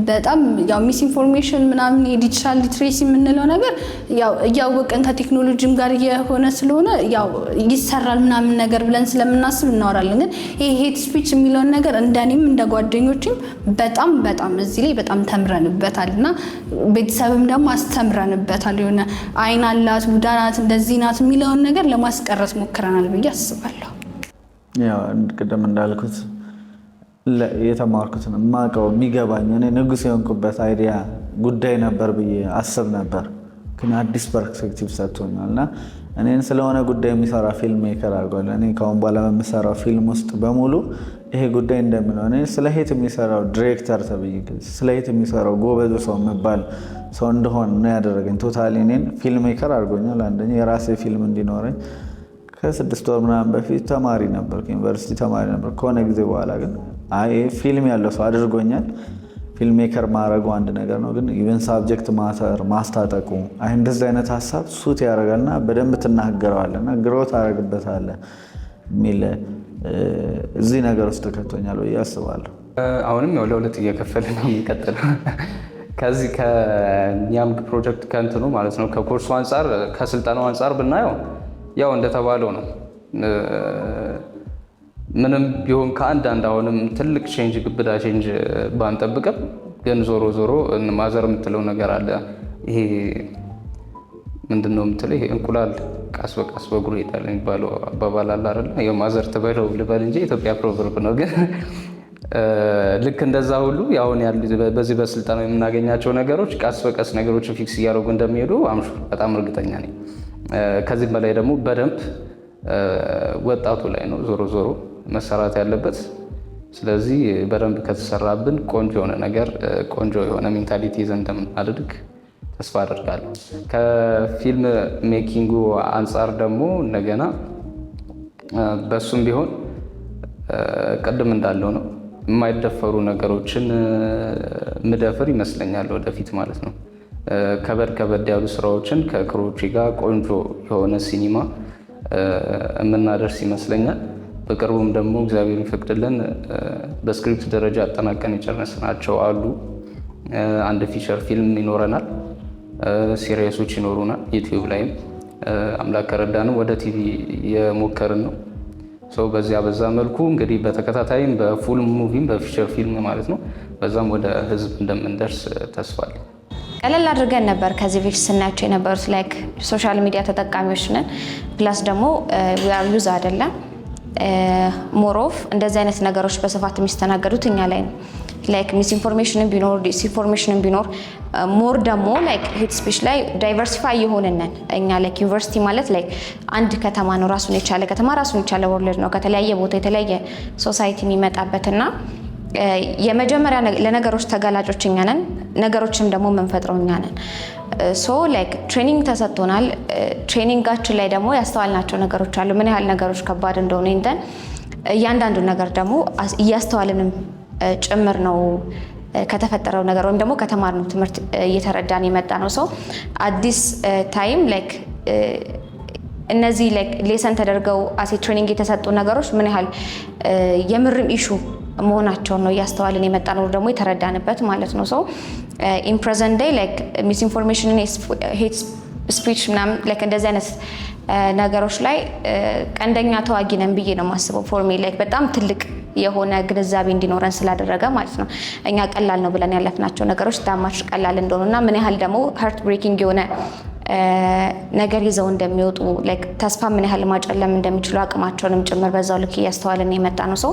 Speaker 7: በጣም ያው misinformation ምናምን የ digital literacy የምንለው ነገር ያው እያወቅን ከቴክኖሎጂም ጋር የሆነ ስለሆነ ያው ይሰራል ምናምን ነገር ብለን ስለምናስብ እናወራለን። ግን ይሄ hate speech የሚለውን ነገር እንደኔም እንደ ጓደኞችም በጣም በጣም እዚህ ላይ በጣም ተምረንበታል እና ቤተሰብም ደግሞ አስተምረንበታል። የሆነ አይን አላት፣ ቡዳ ናት፣ እንደዚህ ናት የሚለውን ነገር ለማስቀረት ሞክረናል ብዬ አስባለሁ።
Speaker 1: ያው ቅድም እንዳልኩት የተማርኩትን፣ የማውቀው፣ የሚገባኝ፣ እኔ ንጉስ የሆንኩበት idea ጉዳይ ነበር ብዬ አስብ ነበር። ግን አዲስ perspective ሰጥቶኛል እና እኔን ስለሆነ ጉዳይ የሚሰራ film maker አድርጓል። እኔ ከአሁን በኋላ በምሰራው ፊልም ውስጥ በሙሉ ይሄ ጉዳይ እንደሚለው እኔ ስለ hate የሚሰራው ዲሬክተር ተብዬ ስለ hate የሚሰራው ጎበዙ ሰው የምባል ሰው እንደሆን ነው ያደረገኝ። Totally እኔን film maker አድርጎኛል። አንደኛ የራሴ ፊልም እንዲኖረኝ ከ6 ወር ምናምን በፊት ተማሪ ነበር፣ ዩኒቨርሲቲ ተማሪ ነበር። ከሆነ ጊዜ በኋላ ግን አይ ፊልም ያለው ሰው አድርጎኛል። Film maker ማድረጉ አንድ ነገር ነው፣ ግን even subject matter ማስታጠቁ አይ እንደዚህ አይነት ሀሳብ suit ያደርጋልና በደንብ ትናገረዋለህ እና grow ታደርግበታለህ የሚል እዚህ ነገር ውስጥ ከቶኛል ብዬ አስባለሁ።
Speaker 2: አሁንም ያው ለሁለት እየከፈልን ነው የሚቀጥለው። ከዚህ ከኒያምግ ፕሮጀክት ከእንትኑ ማለት ነው ከኮርሱ አንጻር፣ ከስልጠናው አንጻር ብናየው ያው እንደተባለው ነው። ምንም ቢሆን ከአንዳንድ አሁንም ትልቅ change፣ ግብዳ change ባንጠብቅም ግን ዞሮ ዞሮ mother የምትለው ነገር አለ። ይሄ ምንድን ነው የምትለው? ይሄ እንቁላል ቀስ በቀስ በእግሩ ይሄዳል የሚባለው አባባል አለ አይደለ? ያው mother ትበለው ልበል እንጂ የኢትዮጵያ proverb ነው። ግን ልክ እንደዛ ሁሉ አሁን ያሉ በዚህ በስልጠናው የምናገኛቸው ነገሮች ቀስ በቀስ ነገሮችን fix እያደረጉ እንደሚሄዱ I'm sure፣ በጣም እርግጠኛ ነኝ። ከዚህም በላይ ደግሞ በደንብ ወጣቱ ላይ ነው ዞሮ ዞሮ መሰራት ያለበት። ስለዚህ በደንብ ከተሰራብን ቆንጆ የሆነ ነገር፣ ቆንጆ የሆነ mentality ይዘን እንደምናድግ ተስፋ አደርጋለሁ። ከ film making ኡ አንጻር ደግሞ እንደገና በሱም ቢሆን ቅድም እንዳለው ነው፣ የማይደፈሩ ነገሮችን ምደፍር ይመስለኛል ወደፊት ማለት ነው። ከበድ ከበድ ያሉ ስራዎችን ከ crew ኦቼ ጋር ቆንጆ የሆነ ሲኒማ የምናደርስ ይመስለኛል። በቅርቡም ደግሞ እግዚአብሔር ይፈቅድልን በ script ደረጃ አጠናቀን የጨረስናቸው አሉ። አንድ feature film ይኖረናል፣ series ኦች ይኖሩናል። YouTube ላይም አምላክ ከረዳንም ወደ ቲቪ የሞከርን ነው። So በዚያ በዛ መልኩ እንግዲህ በተከታታይም በ full movie ም በ feature film ማለት ነው በዛም ወደ ህዝብ እንደምንደርስ ተስፋ አለኝ።
Speaker 4: ቀለል አድርገን ነበር ከዚህ በፊት ስናያቸው የነበሩት። Like social media ተጠቃሚዎች ነን፣ plus ደግሞ we are youth አይደለም፣ more of እንደዚህ አይነት ነገሮች በስፋት የሚስተናገዱት እኛ ላይ ነው። Like misinformation ን ቢኖር፣ disinformation ን ቢኖር፣ more ደግሞ like hate speech ላይ diversify የሆንነን እኛ። Like ዩኒቨርሲቲ ማለት like አንድ ከተማ ነው፣ ራሱን የቻለ ከተማ፣ ራሱን የቻለ world ነው። ከተለያየ ቦታ የተለያየ society የሚመጣበት እና የመጀመሪያ ለነገሮች ተጋላጮች እኛ ነን። ነገሮችም ደግሞ የምንፈጥረው እኛ ነን። So like training ተሰጥቶናል። Training ኣችን ላይ ደግሞ ያስተዋልናቸው ነገሮች አሉ፣ ምን ያህል ነገሮች ከባድ እንደሆኑ። እንተን እያንዳንዱ ነገር ደግሞ እያስተዋልንም ጭምር ነው ከተፈጠረው ነገር ወይም ደግሞ ከተማርነው ትምህርት እየተረዳን የመጣ ነው። So at this time like እነዚህ lesson ተደርገው as a training የተሰጡ ነገሮች ምን ያህል የምርም issue መሆናቸውን ነው እያስተዋልን የመጣ ነው፣ ደግሞ የተረዳንበት ማለት ነው። So in present day like misinformation፣ hate speech ምናምን like እንደዚህ አይነት ነገሮች ላይ ቀንደኛ ተዋጊ ነን ብዬ ነው የማስበው። For me like በጣም ትልቅ የሆነ ግንዛቤ እንዲኖረን ስላደረገ ማለት ነው። እኛ ቀላል ነው ብለን ያለፍናቸው ነገሮች that much ቀላል እንደሆኑ እና ምን ያህል ደግሞ heartbreaking የሆነ ነገር ይዘው እንደሚወጡ፣ like ተስፋ ምን ያህል ማጨለም እንደሚችሉ አቅማቸውንም ጭምር በዛው ልክ እያስተዋልን የመጣ ነው። So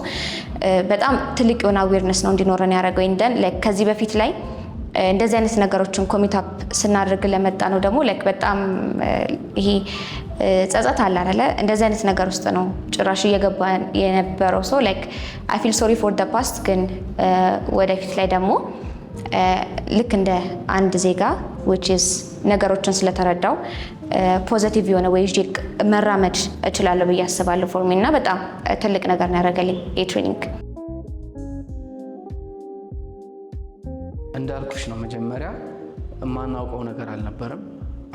Speaker 4: በጣም ትልቅ የሆነ awareness ነው እንዲኖረን ያደረገው። And then like ከዚህ በፊት ላይ እንደዚህ አይነት ነገሮችን commit up ስናደርግ ለመጣ ነው ደግሞ like በጣም ይሄ ጸጸት አለ አይደለ? እንደዚህ አይነት ነገር ውስጥ ነው ጭራሽ እየገባ የነበረው። So like I feel sorry for the past፣ ግን ወደፊት ላይ ደግሞ ልክ እንደ አንድ ዜጋ which is ነገሮችን ስለተረዳው positive የሆነ way ይዤ መራመድ እችላለሁ ብዬ አስባለሁ። For me እና በጣም ትልቅ ነገር ነው ያደረገልኝ የ training።
Speaker 5: እንዳልኩሽ ነው፣ መጀመሪያ የማናውቀው ነገር አልነበረም።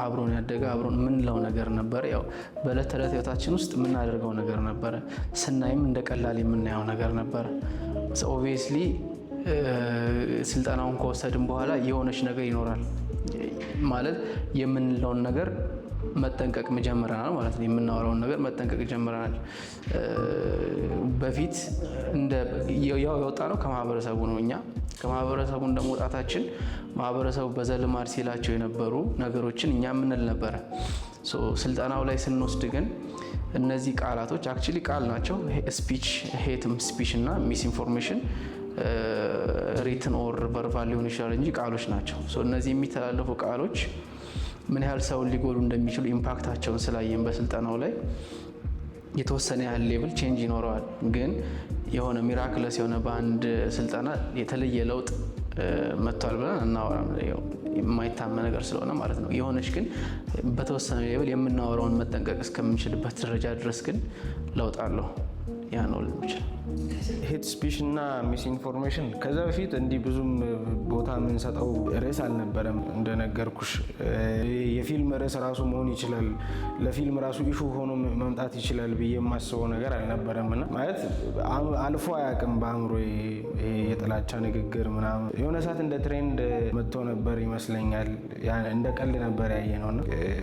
Speaker 5: አብሮን ያደገ፣ አብሮን የምንለው ነገር ነበረ። ያው በዕለት ተዕለት ህይወታችን ውስጥ የምናደርገው ነገር ነበረ። ስናይም እንደ ቀላል የምናየው ነገር ነበረ። Obviously ስልጠናውን ከወሰድን በኋላ የሆነች ነገር ይኖራል፣ ማለት የምንለውን ነገር መጠንቀቅ ጀምረናል ማለት ነው። የምናወራውን ነገር መጠንቀቅ ጀምረናል። በፊት ያው የወጣ ነው ከማህበረሰቡ ነው። እኛ ከማህበረሰቡ እንደመውጣታችን ማህበረሰቡ በዘልማድ ሲላቸው የነበሩ ነገሮችን እኛ የምንል ነበረ። ስልጠናው ላይ ስንወስድ ግን እነዚህ ቃላቶች actually ቃል ናቸው። Speech፣ hate ም speech እና misinformation written or verbal ሊሆን ይችላል እንጂ ቃሎች ናቸው። እነዚህ የሚተላለፉ ቃሎች ምን ያህል ሰውን ሊጎዱ እንደሚችሉ impact ኣቸውን ስላየን በስልጠናው ላይ የተወሰነ ያህል level change ይኖረዋል። ግን የሆነ miraculous የሆነ በአንድ ስልጠና የተለየ ለውጥ መጥቷል ብለን አናወራም። የማይታመን ነገር ስለሆነ ማለት ነው። የሆነች ግን በተወሰነ level የምናወራውን መጠንቀቅ እስከምንችልበት ደረጃ ድረስ ግን ለውጥ አለው። ያ ነው ልል የምችለው።
Speaker 6: Hate speech እና misinformation ከዛ በፊት እንዲህ ብዙም ቦታ የምንሰጠው ርዕስ አልነበረም። እንደነገርኩሽ የፊልም ርዕስ ራሱ መሆን ይችላል፣ ለፊልም ራሱ issue ሆኖ መምጣት ይችላል ብዬ የማስበው ነገር አልነበረም። እና ማለት አልፎ አያውቅም በአእምሮ ይሄ የጥላቻ ንግግር ምናምን። የሆነ ሰዓት እንደ trend መጥቶ ነበር ይመስለኛል። እንደ ቀልድ ነበር ያየነው። እና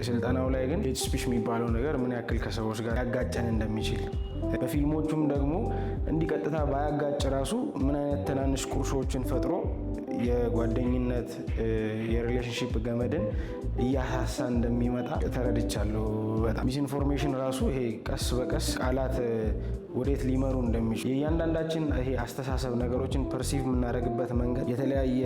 Speaker 6: ስልጠናው ላይ ግን hate speech የሚባለው ነገር ምን ያክል ከሰዎች ጋር ያጋጨን እንደሚችል፣ በፊልሞቹም ደግሞ እንዲህ ቀጥታ ባያጋጭ ራሱ ምን አይነት ትናንሽ ቁርሾችን ፈጥሮ የጓደኝነት፣ የ relationship ገመድን እያሳሳ እንደሚመጣ ተረድቻለሁ። በጣም misinformation ራሱ ይሄ ቀስ በቀስ ቃላት ወዴት ሊመሩ እንደሚችሉ፣ የእያንዳንዳችን ይሄ አስተሳሰብ፣ ነገሮችን perceive የምናደርግበት መንገድ የተለያየ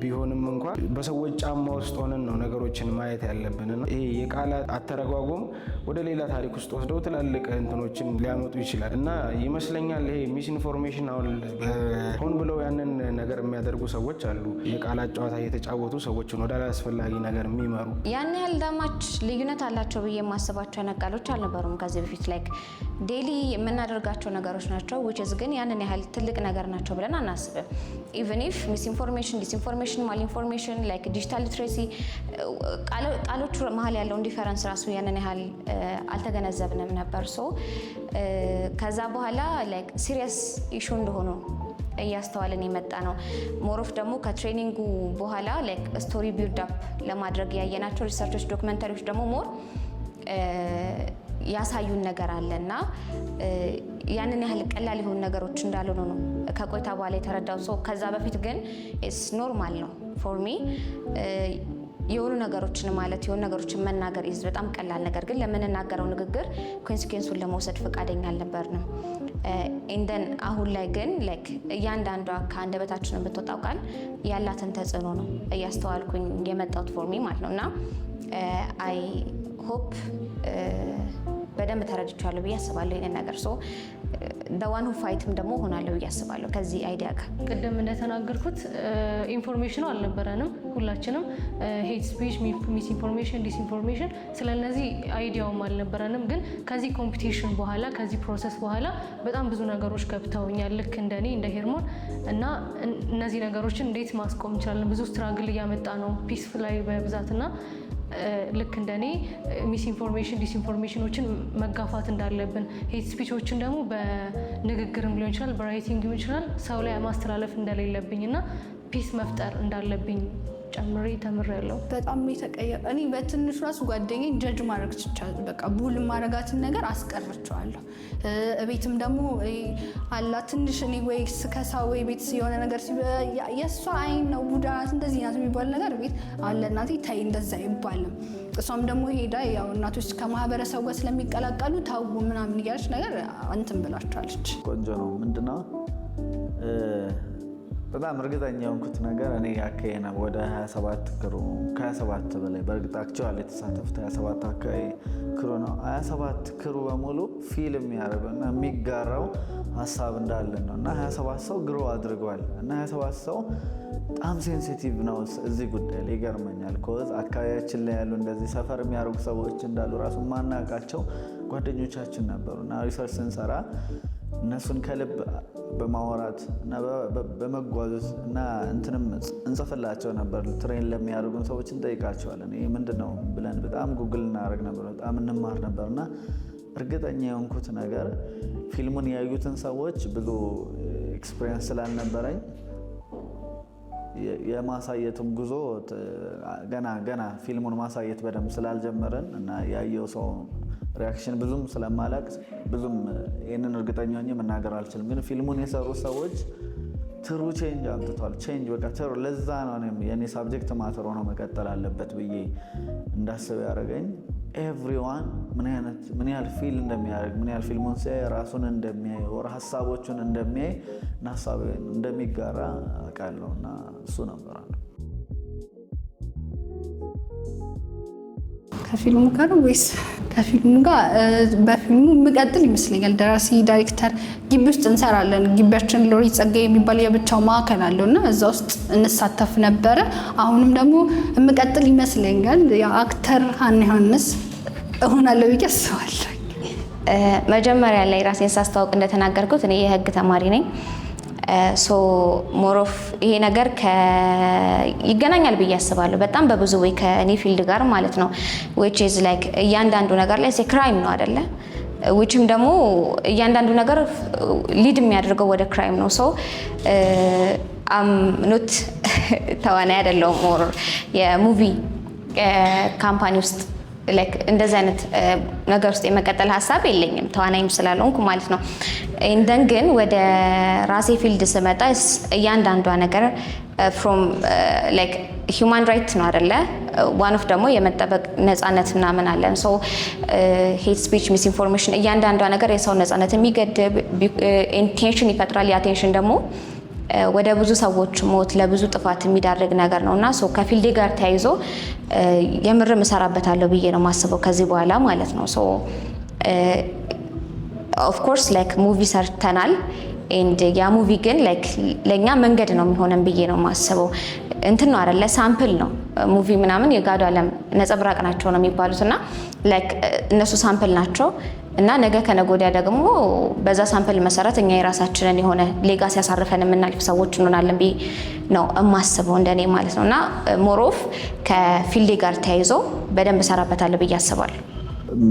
Speaker 6: ቢሆንም እንኳን በሰዎች ጫማ ውስጥ ሆነን ነው ነገሮችን ማየት ያለብን። እና ይሄ የቃላት አተረጓጎም ወደ ሌላ ታሪክ ውስጥ ወስደው ትላልቅ እንትኖችን ሊያመጡ ይችላል። እና ይመስለኛል ይሄ misinformation አሁን ሆን ብለው ያንን ነገር የሚያደርጉ ሰዎች አሉ። የቃላት ጨዋታ እየተጫወቱ ሰዎችን ወደ አላስፈላጊ ነገር የሚመሩ።
Speaker 4: ያን ያህል that much ልዩነት አላቸው ብዬ የማስባቸው አይነት ቃሎች አልነበሩም ከዚህ በፊት። Like daily የምናደርጋቸው ነገሮች ናቸው፣ which is ግን ያንን ያህል ትልቅ ነገር ናቸው ብለን አናስብም። Even if misinformation፣ disinformation፣ malinformation፣ like digital literacy ቃሎቹ መሀል ያለውን difference ራሱ ያንን ያህል አልተገነዘብንም ነበር። So ከዛ በኋላ like serious issue እንደሆኑ እያስተዋልን የመጣ ነው። More of ደግሞ ከ training ኡ በኋላ like story build up ለማድረግ ያየናቸው research ኦች፣ documentary ዎች ደግሞ more ያሳዩን ነገር አለ። እና ያንን ያህል ቀላል የሆኑ ነገሮች እንዳልሆኑ ነው ከቆይታ በኋላ የተረዳው። So ከዛ በፊት ግን it's normal ነው። For me የሆኑ ነገሮችን ማለት የሆኑ ነገሮችን መናገር is በጣም ቀላል ነገር፣ ግን ለምንናገረው ንግግር consequence ኡን ለመውሰድ ፈቃደኛ አልነበርንም። And then አሁን ላይ ግን like እያንዳንዷ ከአንደበታችን የምትወጣው ቃል ያላትን ተጽዕኖ ነው እያስተዋልኩኝ የመጣሁት for me ማለት ነው። እና I hope በደንብ ተረድቻለሁ ብዬ አስባለሁ ይህንን ነገር። So the one who fight ም ደግሞ ሆናለሁ ብዬ አስባለሁ ከዚህ idea ጋር።
Speaker 3: ቅድም እንደተናገርኩት information ኑ አልነበረንም። ሁላችንም hate speech፣ misinformation፣ disinformation ስለነዚህ idea ውም አልነበረንም። ግን ከዚህ competition በኋላ፣ ከዚህ process በኋላ በጣም ብዙ ነገሮች ገብተውኛል፣ ልክ እንደኔ እንደ ሄርሞን። እና እነዚህ ነገሮችን እንዴት ማስቆም እንችላለን? ብዙ struggle እያመጣ ነው peace ላይ በብዛት። እና ልክ እንደኔ misinformation፣ disinformation ኖችን መጋፋት እንዳለብን፣ hate speech ኦችን ደግሞ በንግግርም ሊሆን ይችላል፣ በ writing ሊሆን ይችላል፣ ሰው ላይ ማስተላለፍ እንደሌለብኝ እና peace መፍጠር እንዳለብኝ ጨምሬ ተምሬያለሁ።
Speaker 7: በጣም የተቀየረ፣ እኔ በትንሹ ራሱ ጓደኛዬን judge ማድረግ ትቻለሁ። በቃ bully ማድረጋትን ነገር አስቀርቸዋለሁ። እቤትም ደግሞ አላ ትንሽ እኔ ወይ ስከሳ ወይ ቤት የሆነ ነገር የእሷ አይን ነው፣ ቡዳ ናት፣ እንደዚህ ናት የሚባል ነገር ቤት አለ። እናቴ ተይ እንደዛ አይባልም። እሷም ደግሞ ሄዳ ያው እናቶች ከማህበረሰቡ ጋር ስለሚቀላቀሉ ታው ምናምን እያለች ነገር እንትን ብላቸዋለች።
Speaker 1: ቆንጆ ነው። ምንድነው በጣም እርግጠኛ የሆንኩት ነገር፣ እኔ አካባቢ ነው ወደ 27 crew፣ ከ27 በላይ፣ በእርግጥ actually የተሳተፉት 27 አካባቢ crew ነው። 27 crew በሙሉ feel የሚያደርገው እና የሚጋራው ሀሳብ እንዳለን ነው። እና 27 ሰው grow አድርገዋል እና 27 ሰው በጣም sensitive ነው እዚህ ጉዳይ ላይ። ይገርመኛል። 'Cause አካባቢያችን ላይ ያሉ እንደዚህ suffer የሚያደርጉ ሰዎች እንዳሉ ራሱ ማናውቃቸው ጓደኞቻችን ነበሩ። እና research ስንሰራ እነሱን ከልብ በማውራት እና በመጓዝ እና እንትንም እንጽፍላቸው ነበር። Train ለሚያደርጉን ሰዎች እንጠይቃቸዋለን። ይህ ምንድን ነው ብለን በጣም ጉግል እናደርግ ነበር፣ በጣም እንማር ነበር። እና እርግጠኛ የሆንኩት ነገር ፊልሙን ያዩትን ሰዎች ብዙ experience ስላልነበረኝ የማሳየቱም ጉዞ ገና ገና ፊልሙን ማሳየት በደንብ ስላልጀመረን እና ያየው ሰው reaction ብዙም ስለማላቅ ብዙም ይህንን እርግጠኛ ሆኜ መናገር አልችልም። ግን ፊልሙን የሰሩ ሰዎች true change አምጥቷል። Change በቃ true። ለዛ ነው እኔም የኔ subject matter ሆኖ መቀጠል አለበት ብዬ እንዳስብ ያደረገኝ። Everyone ምን ያህል feel እንደሚያደርግ፣ ምን ያህል ፊልሙን ሲያይ ራሱን እንደሚያይ or ሀሳቦቹን እንደሚያይ እና ሀሳብ እንደሚጋራ አውቃለሁ። እና እሱ ነበር አንዱ።
Speaker 7: ከፊልሙ ጋር ወይስ ከፊልሙ ጋር? በፊልሙ የምቀጥል ይመስለኛል። ደራሲ፣ ዳይሬክተር ግቢ ውስጥ እንሰራለን። ግቢያችን ሎሬት ጸጋዬ የሚባል የብቻው ማዕከል አለው እና እዛ ውስጥ እንሳተፍ ነበረ። አሁንም ደግሞ የምቀጥል ይመስለኛል። Actor ሀና ዮሐንስ እሆናለሁ ብዬ አስባለሁ።
Speaker 4: መጀመሪያ ላይ ራሴን ሳስተዋውቅ እንደተናገርኩት እኔ የህግ ተማሪ ነኝ። So more of ይሄ ነገር ይገናኛል ብዬ አስባለሁ። በጣም በብዙ ወይ ከእኔ field ጋር ማለት ነው። Which is like እያንዳንዱ ነገር ላይ crime ነው አይደለ? Which ም ደግሞ እያንዳንዱ ነገር lead የሚያደርገው ወደ crime ነው። So I'm not ተዋናይ አይደለሁም or የ movie company ውስጥ like እንደዚህ አይነት ነገር ውስጥ የመቀጠል ሀሳብ የለኝም፣ ተዋናይም ስላልሆንኩ ማለት ነው። And then ግን ወደ ራሴ field ስመጣ እያንዳንዷ ነገር from like human right ነው አይደለ? One of ደግሞ የመጠበቅ ነፃነት ምናምን አለን። So hate speech፣ misinformation እያንዳንዷ ነገር የሰው ነፃነት የሚገድብ tension ይፈጥራል። ያ tension ደግሞ ወደ ብዙ ሰዎች ሞት፣ ለብዙ ጥፋት የሚዳርግ ነገር ነው። እና so ከ field ኤ ጋር ተያይዞ የምርም እሰራበታለሁ ብዬ ነው የማስበው ከዚህ በኋላ ማለት ነው። So of course like movie ሰርተናል and ያ movie ግን like ለእኛ መንገድ ነው የሚሆነን ብዬ ነው የማስበው። እንትን ነው አይደለ? Sample ነው movie ምናምን፣ የጋዱ ዓለም ነጸብራቅ ናቸው ነው የሚባሉት። እና like እነሱ sample ናቸው እና ነገ ከነገ ወዲያ ደግሞ በዛ sample መሰረት እኛ የራሳችንን የሆነ legacy ያሳርፈን የምናልፍ ሰዎች እንሆናለን ብዬ ነው የማስበው እንደኔ ማለት ነው። እና more of ከ field ኤ ጋር ተያይዞ በደንብ እሰራበታለሁ ብዬ አስባለሁ።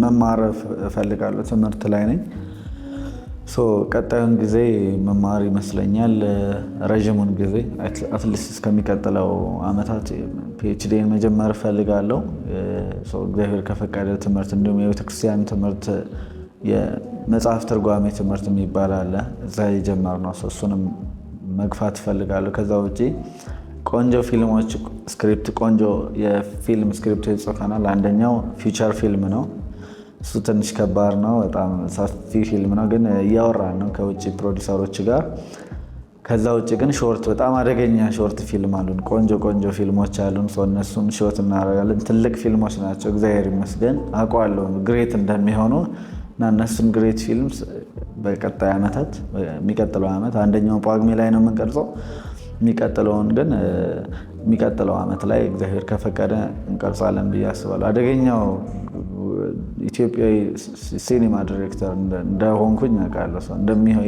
Speaker 1: መማር እፈልጋለሁ። ትምህርት ላይ ነኝ። So ቀጣዩን ጊዜ መማር ይመስለኛል። ረዥሙን ጊዜ at least እስከሚቀጥለው አመታት PhD ን መጀመር እፈልጋለሁ። እግዚአብሔር ከፈቀደ ትምህርት፣ እንዲሁም የቤተክርስቲያን ትምህርት፣ የመጽሐፍ ትርጓሜ ትምህርት የሚባል አለ። እዛ የጀመርነው እሱንም መግፋት እፈልጋለሁ። ከዛ ውጪ ቆንጆ ፊልሞች script፣ ቆንጆ የፊልም script ጽፈናል። አንደኛው feature ፊልም ነው። እሱ ትንሽ ከባድ ነው፣ በጣም ሰፊ ፊልም ነው፣ ግን እያወራን ነው ከውጭ ፕሮዲሰሮች ጋር። ከዛ ውጭ ግን short፣ በጣም አደገኛ short ፊልም አሉን። ቆንጆ ቆንጆ ፊልሞች አሉን። So እነሱን shoot እናደርጋለን። ትልቅ ፊልሞች ናቸው፣ እግዚአብሔር ይመስገን፣ አውቀዋለሁ great እንደሚሆኑ። እና እነሱን great film በቀጣይ ዓመታት፣ የሚቀጥለው ዓመት፣ አንደኛው ጳጉሜ ላይ ነው የምንቀርጸው። የሚቀጥለውን ግን የሚቀጥለው ዓመት ላይ እግዚአብሔር ከፈቀደ እንቀርጻለን ብዬ አስባለሁ። አደገኛው ኢትዮጵያዊ ሲኒማ ዲሬክተር እንደሆንኩኝ አውቃለሁ።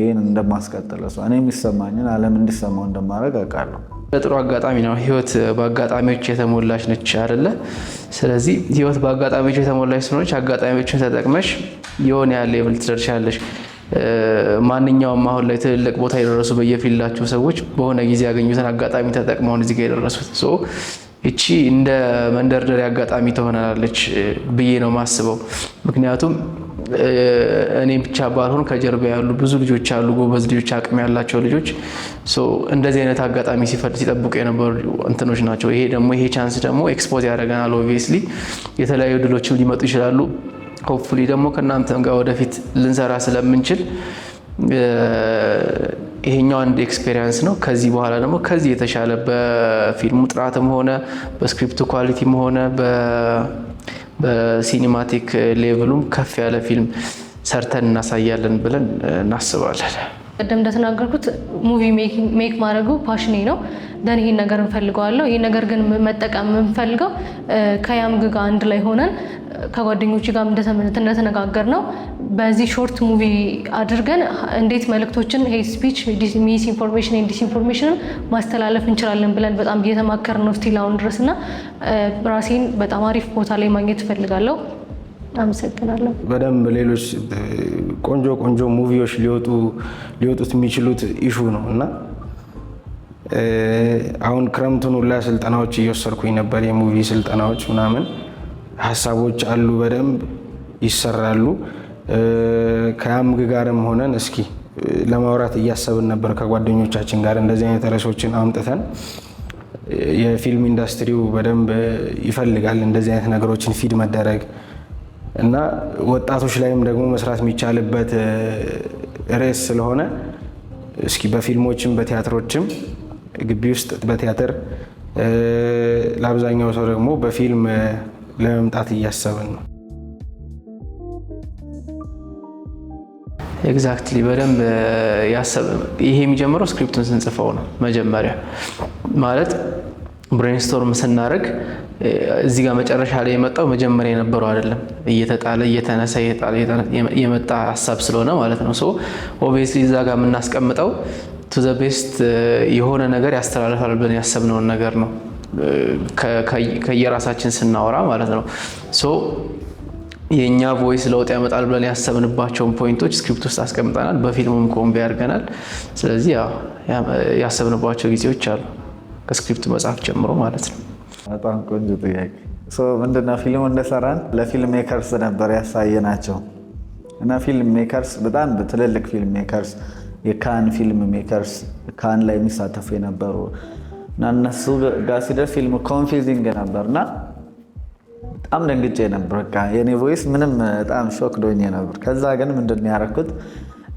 Speaker 1: ይህን እንደማስቀጥለው ሰው እኔ የሚሰማኝን ዓለም እንዲሰማው እንደማደርግ አውቃለሁ።
Speaker 5: ጥሩ አጋጣሚ ነው። ህይወት በአጋጣሚዎች የተሞላች ነች አይደለ? ስለዚህ ህይወት በአጋጣሚዎች የተሞላች ስለሆነች አጋጣሚዎችን ተጠቅመሽ የሆነ ያህል level ትደርሻለሽ። ማንኛውም አሁን ላይ ትልልቅ ቦታ የደረሱ በየ field ኣቸው ሰዎች በሆነ ጊዜ ያገኙትን አጋጣሚ ተጠቅመው እዚህ ጋር የደረሱት። So እቺ እንደ መንደርደሪያ አጋጣሚ ትሆናለች ብዬ ነው የማስበው። ምክንያቱም እኔ ብቻ ባልሆን ከጀርባ ያሉ ብዙ ልጆች አሉ፣ ጎበዝ ልጆች፣ አቅም ያላቸው ልጆች፣ so እንደዚህ አይነት አጋጣሚ ሲጠብቁ የነበሩ እንትኖች ናቸው። ይሄ ደግሞ፣ ይሄ chance ደግሞ expose ያደርገናል። Obviously የተለያዩ እድሎችም ሊመጡ ይችላሉ። Hopefully ደግሞ ከእናንተም ጋር ወደፊት ልንሰራ ስለምንችል ይሄኛው አንድ experience ነው። ከዚህ በኋላ ደግሞ ከዚህ የተሻለ በፊልሙ ጥራትም ሆነ በ script ኡ quality ም ሆነ በ cinematic level ኡም ከፍ ያለ ፊልም ሰርተን እናሳያለን ብለን እናስባለን።
Speaker 3: ቅድም እንደተናገርኩት movie make ማድረጉ passion ኔ ነው። Then ይሄን ነገር እንፈልገዋለሁ። ይሄን ነገር ግን መጠቀም የምንፈልገው ከያምግ ጋር አንድ ላይ ሆነን፣ ከጓደኞች ጋር እንደተነጋገር ነው፣ በዚህ short movie አድርገን እንዴት መልእክቶችን hate speech፣ misinformation፣ disinformation ን ማስተላለፍ እንችላለን ብለን በጣም እየተማከርን ነው still አሁን ድረስ። እና ራሴን በጣም አሪፍ ቦታ ላይ ማግኘት እፈልጋለሁ። አመሰግናለሁ።
Speaker 6: በደንብ ሌሎች ቆንጆ ቆንጆ movie ዎች ሊወጡት የሚችሉት issue ነው። እና አሁን ክረምቱን ሁላ ስልጠናዎች እየወሰድኩኝ ነበር፣ የ movie ስልጠናዎች ምናምን። ሀሳቦች አሉ፣ በደንብ ይሰራሉ። ከያምግ ጋርም ሆነን እስኪ ለማውራት እያሰብን ነበር ከጓደኞቻችን ጋር፣ እንደዚህ አይነት ርዕሶችን አምጥተን። የፊልም ኢንዱስትሪው በደንብ ይፈልጋል እንደዚህ አይነት ነገሮችን feed መደረግ። እና ወጣቶች ላይም ደግሞ መስራት የሚቻልበት ርዕስ ስለሆነ እስኪ በፊልሞችም በቲያትሮችም፣ ግቢ ውስጥ በቲያትር፣ ለአብዛኛው ሰው ደግሞ በፊልም ለመምጣት እያሰብን ነው።
Speaker 5: Exactly፣ በደንብ ይሄ የሚጀምረው script ኡን ስንጽፈው ነው። መጀመሪያ ማለት brainstorm ስናደርግ እዚህ ጋር መጨረሻ ላይ የመጣው መጀመሪያ የነበረው አይደለም። እየተጣለ እየተነሳ፣ እየተጣለ የመጣ ሀሳብ ስለሆነ ማለት ነው። So obviously እዛ ጋር የምናስቀምጠው to the best የሆነ ነገር ያስተላልፋል ብለን ያሰብነውን ነገር ነው ከየራሳችን ስናወራ ማለት ነው። So የእኛ voice ለውጥ ያመጣል ብለን ያሰብንባቸውን point ኦች script ውስጥ አስቀምጠናል። በፊልሙም convey አድርገናል። ስለዚህ ያሰብንባቸው ጊዜዎች አሉ፣ ከ script ኡ መጻፍ ጀምሮ ማለት ነው።
Speaker 1: በጣም ቆንጆ ጥያቄ። ምንድነው፣ ፊልሙ እንደሰራን ለ film makers ነበር ያሳየናቸው። እና film makers፣ በጣም ትልልቅ film makers፣ የካን film makers፣ ካን ላይ የሚሳተፉ የነበሩ፣ እና እነሱ ጋር ሲደርስ ፊልሙ confusing ነበር እና በጣም ደንግጬ ነበር። በቃ የኔ voice ምንም፣ በጣም shock ሆኜ ነበር። ከዛ ግን ምንድን ነው ያደረኩት?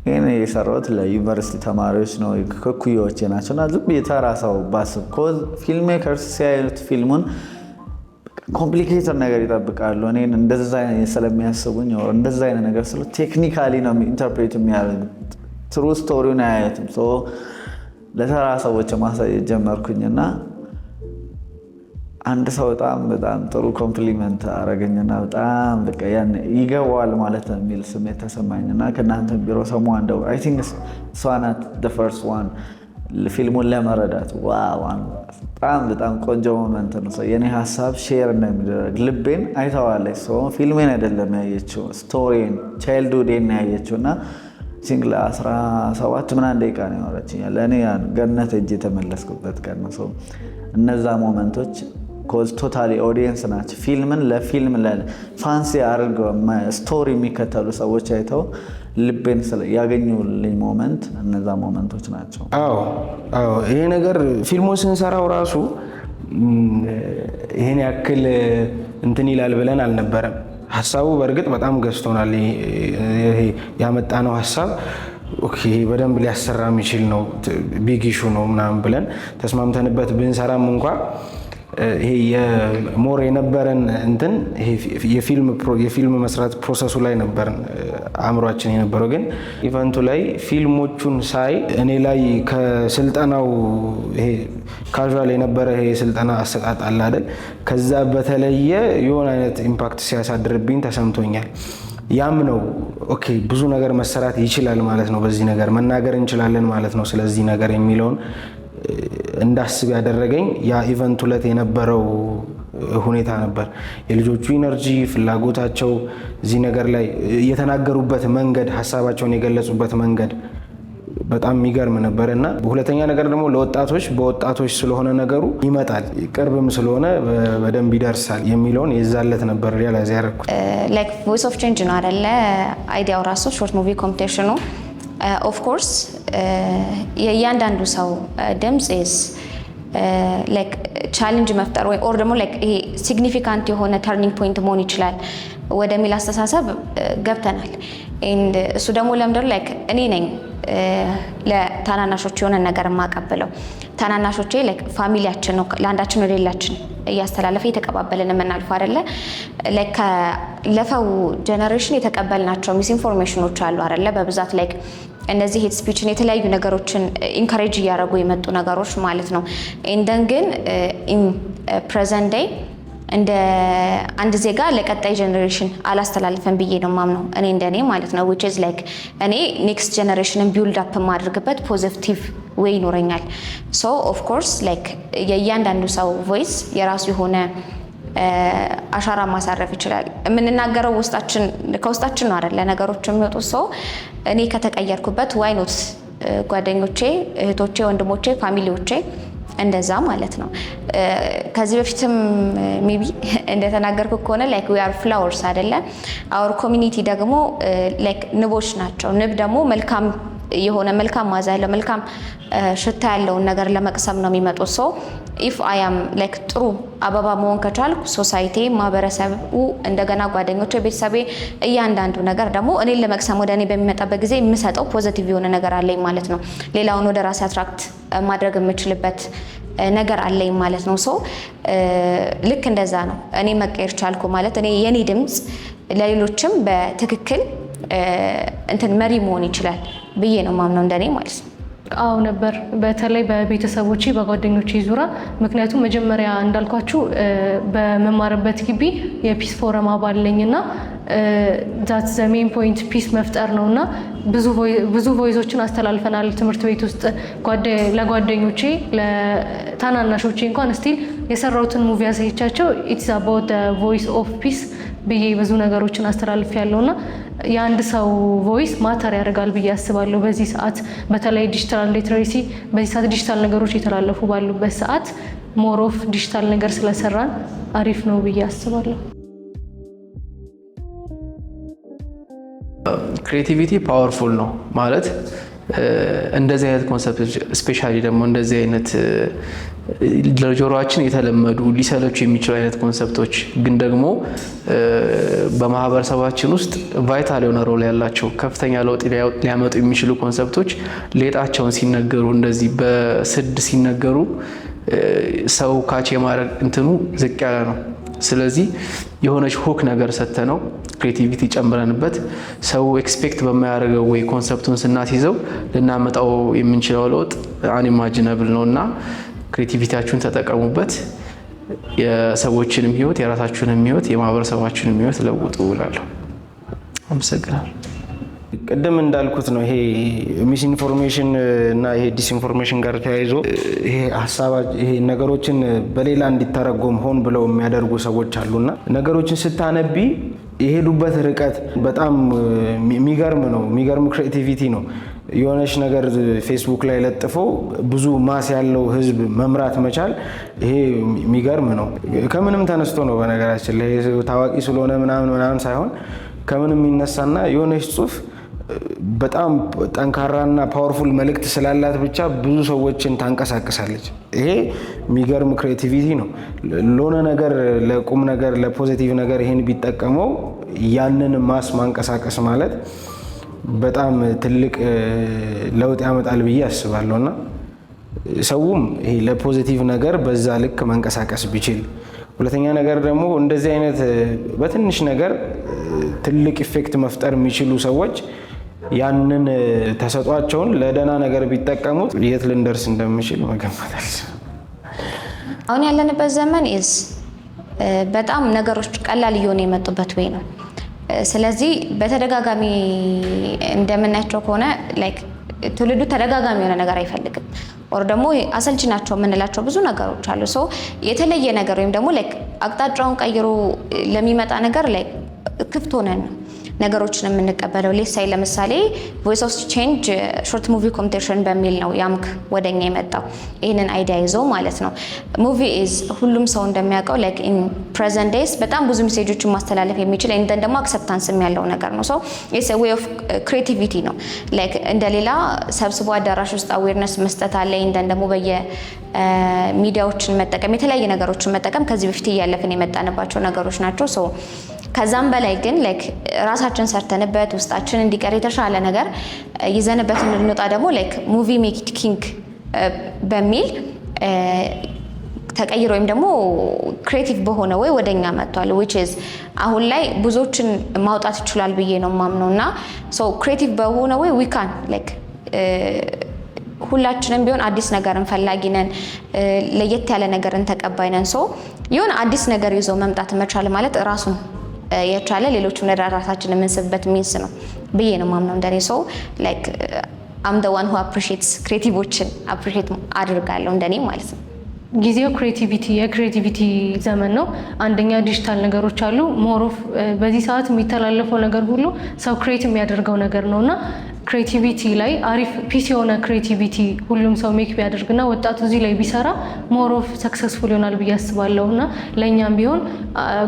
Speaker 1: ይህን የሰራሁት ለዩኒቨርሲቲ ተማሪዎች ነው፣ ከኩያዎቼ ናቸው። እና ዝም ብዬ ተራ ሰው ባስብ፣ 'cause film makers ሲያዩት ፊልሙን complicated ነገር ይጠብቃሉ። እኔን እንደዛ ስለሚያስቡኝ እንደዛ አይነት ነገር ስለ technically ነው interpret የሚያደርጉት፣ true story ውን አያዩትም። ለተራ ሰዎች ማሳየት ጀመርኩኝና አንድ ሰው በጣም በጣም ጥሩ compliment አረገኝና በጣም በቃ ያን ይገባዋል ማለት ነው የሚል ስሜት ተሰማኝና ከእናንተ ቢሮ ሰሟ እንደው I think እሷ ናት the first one ፊልሙን ለመረዳት። Wow፣ በጣም በጣም ቆንጆ moment ነው። የኔ ሀሳብ share እንደሚደረግ ልቤን አይተዋለች። ፊልሜን አይደለም ያየችው፣ story ን፣ childhood ኤን ያየችው። እና think ለ17 ምናምን ደቂቃ ነው ያወራችኝ። ለእኔ ገነት እጅ የተመለስኩበት ቀን ነው። እነዛ moment ኦች 'Cause totally audience ናቸው። ፊልምን ለፊልም fancy አድርገው story የሚከተሉ ሰዎች አይተው ልቤን ያገኙልኝ moment እነዛ moment ኦች ናቸው።
Speaker 6: አዎ፣ ይሄ ነገር ፊልሙን ስንሰራው ራሱ ይሄን ያክል እንትን ይላል ብለን አልነበረም። ሀሳቡ በእርግጥ በጣም ገዝቶናል። ይሄ ያመጣነው ሀሳብ okay በደንብ ሊያሰራ የሚችል ነው፣ big issue ነው ምናምን ብለን ተስማምተንበት ብንሰራም እንኳ ይሄ የ more የነበረን እንትን ይሄ የፊልም መስራት process ኡ ላይ ነበርን አእምሯችን የነበረው። ግን event ኡ ላይ ፊልሞቹን ሳይ እኔ ላይ ከስልጠናው ይሄ casual የነበረ ይሄ የስልጠና አሰጣጥ አለ አይደል? ከዛ በተለየ የሆነ አይነት impact ሲያሳድርብኝ ተሰምቶኛል። ያም ነው okay ብዙ ነገር መሰራት ይችላል ማለት ነው፣ በዚህ ነገር መናገር እንችላለን ማለት ነው ስለዚህ ነገር የሚለውን እንዳስብ ያደረገኝ ያ event ኡ ዕለት የነበረው ሁኔታ ነበር። የልጆቹ energy፣ ፍላጎታቸው፣ እዚህ ነገር ላይ የተናገሩበት መንገድ፣ ሀሳባቸውን የገለጹበት መንገድ በጣም የሚገርም ነበር። እና ሁለተኛ ነገር ደግሞ ለወጣቶች በወጣቶች ስለሆነ ነገሩ ይመጣል፣ ቅርብም ስለሆነ በደንብ ይደርሳል የሚለውን የዛለት ነበር realize ያደረኩት።
Speaker 4: Like voice of change ነው አደለ? Idea ው ራሱ short movie competition ኑ of course የእያንዳንዱ ሰው ድምፅ is like challenge መፍጠር ወይ or ደግሞ like ይሄ significant የሆነ turning point መሆን ይችላል ወደሚል አስተሳሰብ ገብተናል። And እሱ ደግሞ ለምንድነው like እኔ ነኝ ለታናናሾች የሆነ ነገር የማቀብለው። ታናናሾቼ like family ያችን ነው፣ ለአንዳችን ወደ ሌላችን እያስተላለፈ እየተቀባበልን የምናልፈው አይደለ? Like ካለፈው generation የተቀበልናቸው misinformation ኖች አሉ አይደለ? በብዛት like እነዚህ hate speech ን የተለያዩ ነገሮችን encourage እያደረጉ የመጡ ነገሮች ማለት ነው። And then ግን in present day እንደ አንድ ዜጋ ለቀጣይ generation አላስተላልፈን ብዬ ነው ማምነው እኔ እንደኔ ማለት ነው። Which is like እኔ next generation ን build up የማድርግበት positive way ይኖረኛል። So of course like የእያንዳንዱ ሰው voice የራሱ የሆነ አሻራ ማሳረፍ ይችላል። የምንናገረው ውስጣችን ከውስጣችን ነው አይደለ ነገሮች የሚወጡት። So እኔ ከተቀየርኩበት why not ጓደኞቼ፣ እህቶቼ፣ ወንድሞቼ፣ family ዎቼ እንደዛ ማለት ነው። ከዚህ በፊትም maybe እንደተናገርኩ ከሆነ like we are flowers አይደለ? Our community ደግሞ like ንቦች ናቸው። ንብ ደግሞ መልካም የሆነ መልካም መዓዛ ያለው መልካም ሽታ ያለውን ነገር ለመቅሰም ነው የሚመጡት። So if I am like ጥሩ አበባ መሆን ከቻልኩ society፣ ማህበረሰቡ፣ እንደገና ጓደኞቼ፣ ቤተሰቤ፣ እያንዳንዱ ነገር ደግሞ እኔን ለመቅሰም ወደ እኔ በሚመጣበት ጊዜ የምሰጠው positive የሆነ ነገር አለኝ ማለት ነው። ሌላውን ወደ ራሴ attract ማድረግ የምችልበት ነገር አለኝ ማለት ነው። So ልክ እንደዛ ነው። እኔ መቀየር ቻልኩ ማለት እኔ የኔ ድምፅ ለሌሎችም በትክክል እንትን መሪ መሆን ይችላል ብዬ ነው ማምነው እንደኔ ማለት ነው።
Speaker 3: አዎ ነበር፣ በተለይ በቤተሰቦቼ በጓደኞቼ ዙሪያ። ምክንያቱም መጀመሪያ እንዳልኳችሁ በምማርበት ግቢ የ peace forum አባል ነኝ እና that's the main point peace መፍጠር ነው እና ብዙ voice ኦችን አስተላልፈናል። ትምህርት ቤት ውስጥ ለጓደኞቼ ለታናናሾቼ እንኳን still የሰራሁትን movie አሳይቻቸው it's about voice of peace ብዬ ብዙ ነገሮችን አስተላልፌያለሁ እና የአንድ ሰው voice matter ያደርጋል ብዬ አስባለሁ። በዚህ ሰዓት በተለይ digital literacy በዚህ ሰዓት ዲጂታል ነገሮች የተላለፉ ባሉበት ሰዓት more of digital ነገር ስለሰራን አሪፍ ነው ብዬ አስባለሁ።
Speaker 5: Creativity powerful ነው ማለት እንደዚህ አይነት concept ኦች especially ደግሞ እንደዚህ አይነት ለጆሮአችን የተለመዱ ሊሰለቹ የሚችሉ አይነት concept ኦች ግን ደግሞ በማህበረሰባችን ውስጥ vital የሆነ role ያላቸው ከፍተኛ ለውጥ ሊያመጡ የሚችሉ concept ኦች ሌጣቸውን ሲነገሩ እንደዚህ በስድ ሲነገሩ ሰው catch የማድረግ እንትኑ ዝቅ ያለ ነው። ስለዚህ የሆነች hook ነገር ሰተነው creativity ጨምረንበት ሰው expect በማያደርገው ወይ concept ኡን ስናስይዘው ልናመጣው የምንችለው ለውጥ unimaginable ነው እና creativity ያችሁን ተጠቀሙበት። የሰዎችንም ህይወት፣ የራሳችሁንም ህይወት፣ የማህበረሰባችሁንም ህይወት ለውጡ እላለሁ። አመሰግናለሁ።
Speaker 6: ቅድም እንዳልኩት ነው። ይሄ misinformation እና ይሄ disinformation ጋር ተያይዞ ይሄ ሀሳባ ይሄ ነገሮችን በሌላ እንዲተረጎም ሆን ብለው የሚያደርጉ ሰዎች አሉና ነገሮችን ስታነቢ የሄዱበት ርቀት በጣም የሚገርም ነው። የሚገርም creativity ነው። የሆነች ነገር ፌስቡክ ላይ ለጥፎ ብዙ mass ያለው ህዝብ መምራት መቻል ይሄ የሚገርም ነው። ከምንም ተነስቶ ነው በነገራችን ላይ፣ ታዋቂ ስለሆነ ምናምን ምናምን ሳይሆን ከምንም የሚነሳና የሆነች ጽሁፍ በጣም ጠንካራና powerful መልእክት ስላላት ብቻ ብዙ ሰዎችን ታንቀሳቅሳለች። ይሄ የሚገርም creativity ነው። ለሆነ ነገር፣ ለቁም ነገር፣ ለ positive ነገር ይሄን ቢጠቀመው ያንን mass ማንቀሳቀስ ማለት በጣም ትልቅ ለውጥ ያመጣል ብዬ አስባለሁ። እና ሰውም ይሄ ለ positive ነገር በዛ ልክ መንቀሳቀስ ቢችል፣ ሁለተኛ ነገር ደግሞ እንደዚህ አይነት በትንሽ ነገር ትልቅ effect መፍጠር የሚችሉ ሰዎች ያንን ተሰጧቸውን ለደህና ነገር ቢጠቀሙት የት ልንደርስ እንደምችል መገመት አልችልም።
Speaker 4: አሁን ያለንበት ዘመን is በጣም ነገሮች ቀላል እየሆኑ የመጡበት way ነው። ስለዚህ በተደጋጋሚ እንደምናያቸው ከሆነ like ትውልዱ ተደጋጋሚ የሆነ ነገር አይፈልግም። Or ደግሞ አሰልቺ ናቸው የምንላቸው ብዙ ነገሮች አሉ። So የተለየ ነገር ወይም ደግሞ like አቅጣጫውን ቀይሮ ለሚመጣ ነገር like ክፍት ሆነን ነው ነገሮችን የምንቀበለው። Let's say ለምሳሌ Voice of Change short movie competition በሚል ነው ያምክ ወደኛ የመጣው፣ ይህንን idea ይዞ ማለት ነው። Movie is ሁሉም ሰው እንደሚያውቀው like in present days በጣም ብዙ message ኦችን ማስተላለፍ የሚችል and then ደግሞ acceptance ም ያለው ነገር ነው። So it's way of creativity ነው። Like እንደሌላ ሰብስቦ አዳራሽ ውስጥ awareness መስጠት አለ። And then ደግሞ በየ ሚዲያዎችን መጠቀም፣ የተለያየ ነገሮችን መጠቀም ከዚህ በፊት እያለፍን የመጣንባቸው ነገሮች ናቸው። So ከዛም በላይ ግን like ራሳችን ሰርተንበት ውስጣችን እንዲቀር የተሻለ ነገር ይዘንበት እንድንወጣ ደግሞ like movie making በሚል ተቀይሮ ወይም ደግሞ creative በሆነ way ወደኛ መጥቷል። Which is አሁን ላይ ብዙዎችን ማውጣት ይችላል ብዬ ነው የማምነው። እና so creative በሆነ way we can like ሁላችንም ቢሆን አዲስ ነገርን ፈላጊ ነን፣ ለየት ያለ ነገርን ተቀባይ ነን። So የሆነ አዲስ ነገር ይዞ መምጣት መቻል ማለት ራሱን የቻለ ሌሎችም ወደ ራሳችን የምንስብበት means ነው ብዬ ነው ማምነው እንደኔ። So like I'm the one who appreciates፣ creative ኦችን appreciate አድርጋለሁ እንደኔ ማለት ነው።
Speaker 3: ጊዜው የ creativity ዘመን ነው። አንደኛ ዲጂታል ነገሮች አሉ። More of በዚህ ሰዓት የሚተላለፈው ነገር ሁሉ ሰው create የሚያደርገው ነገር ነው። እና creativity ላይ አሪፍ piece የሆነ creativity ሁሉም ሰው make ቢያደርግና ወጣቱ እዚህ ላይ ቢሰራ more of successful ይሆናል ብዬ አስባለሁ። እና ለእኛም ቢሆን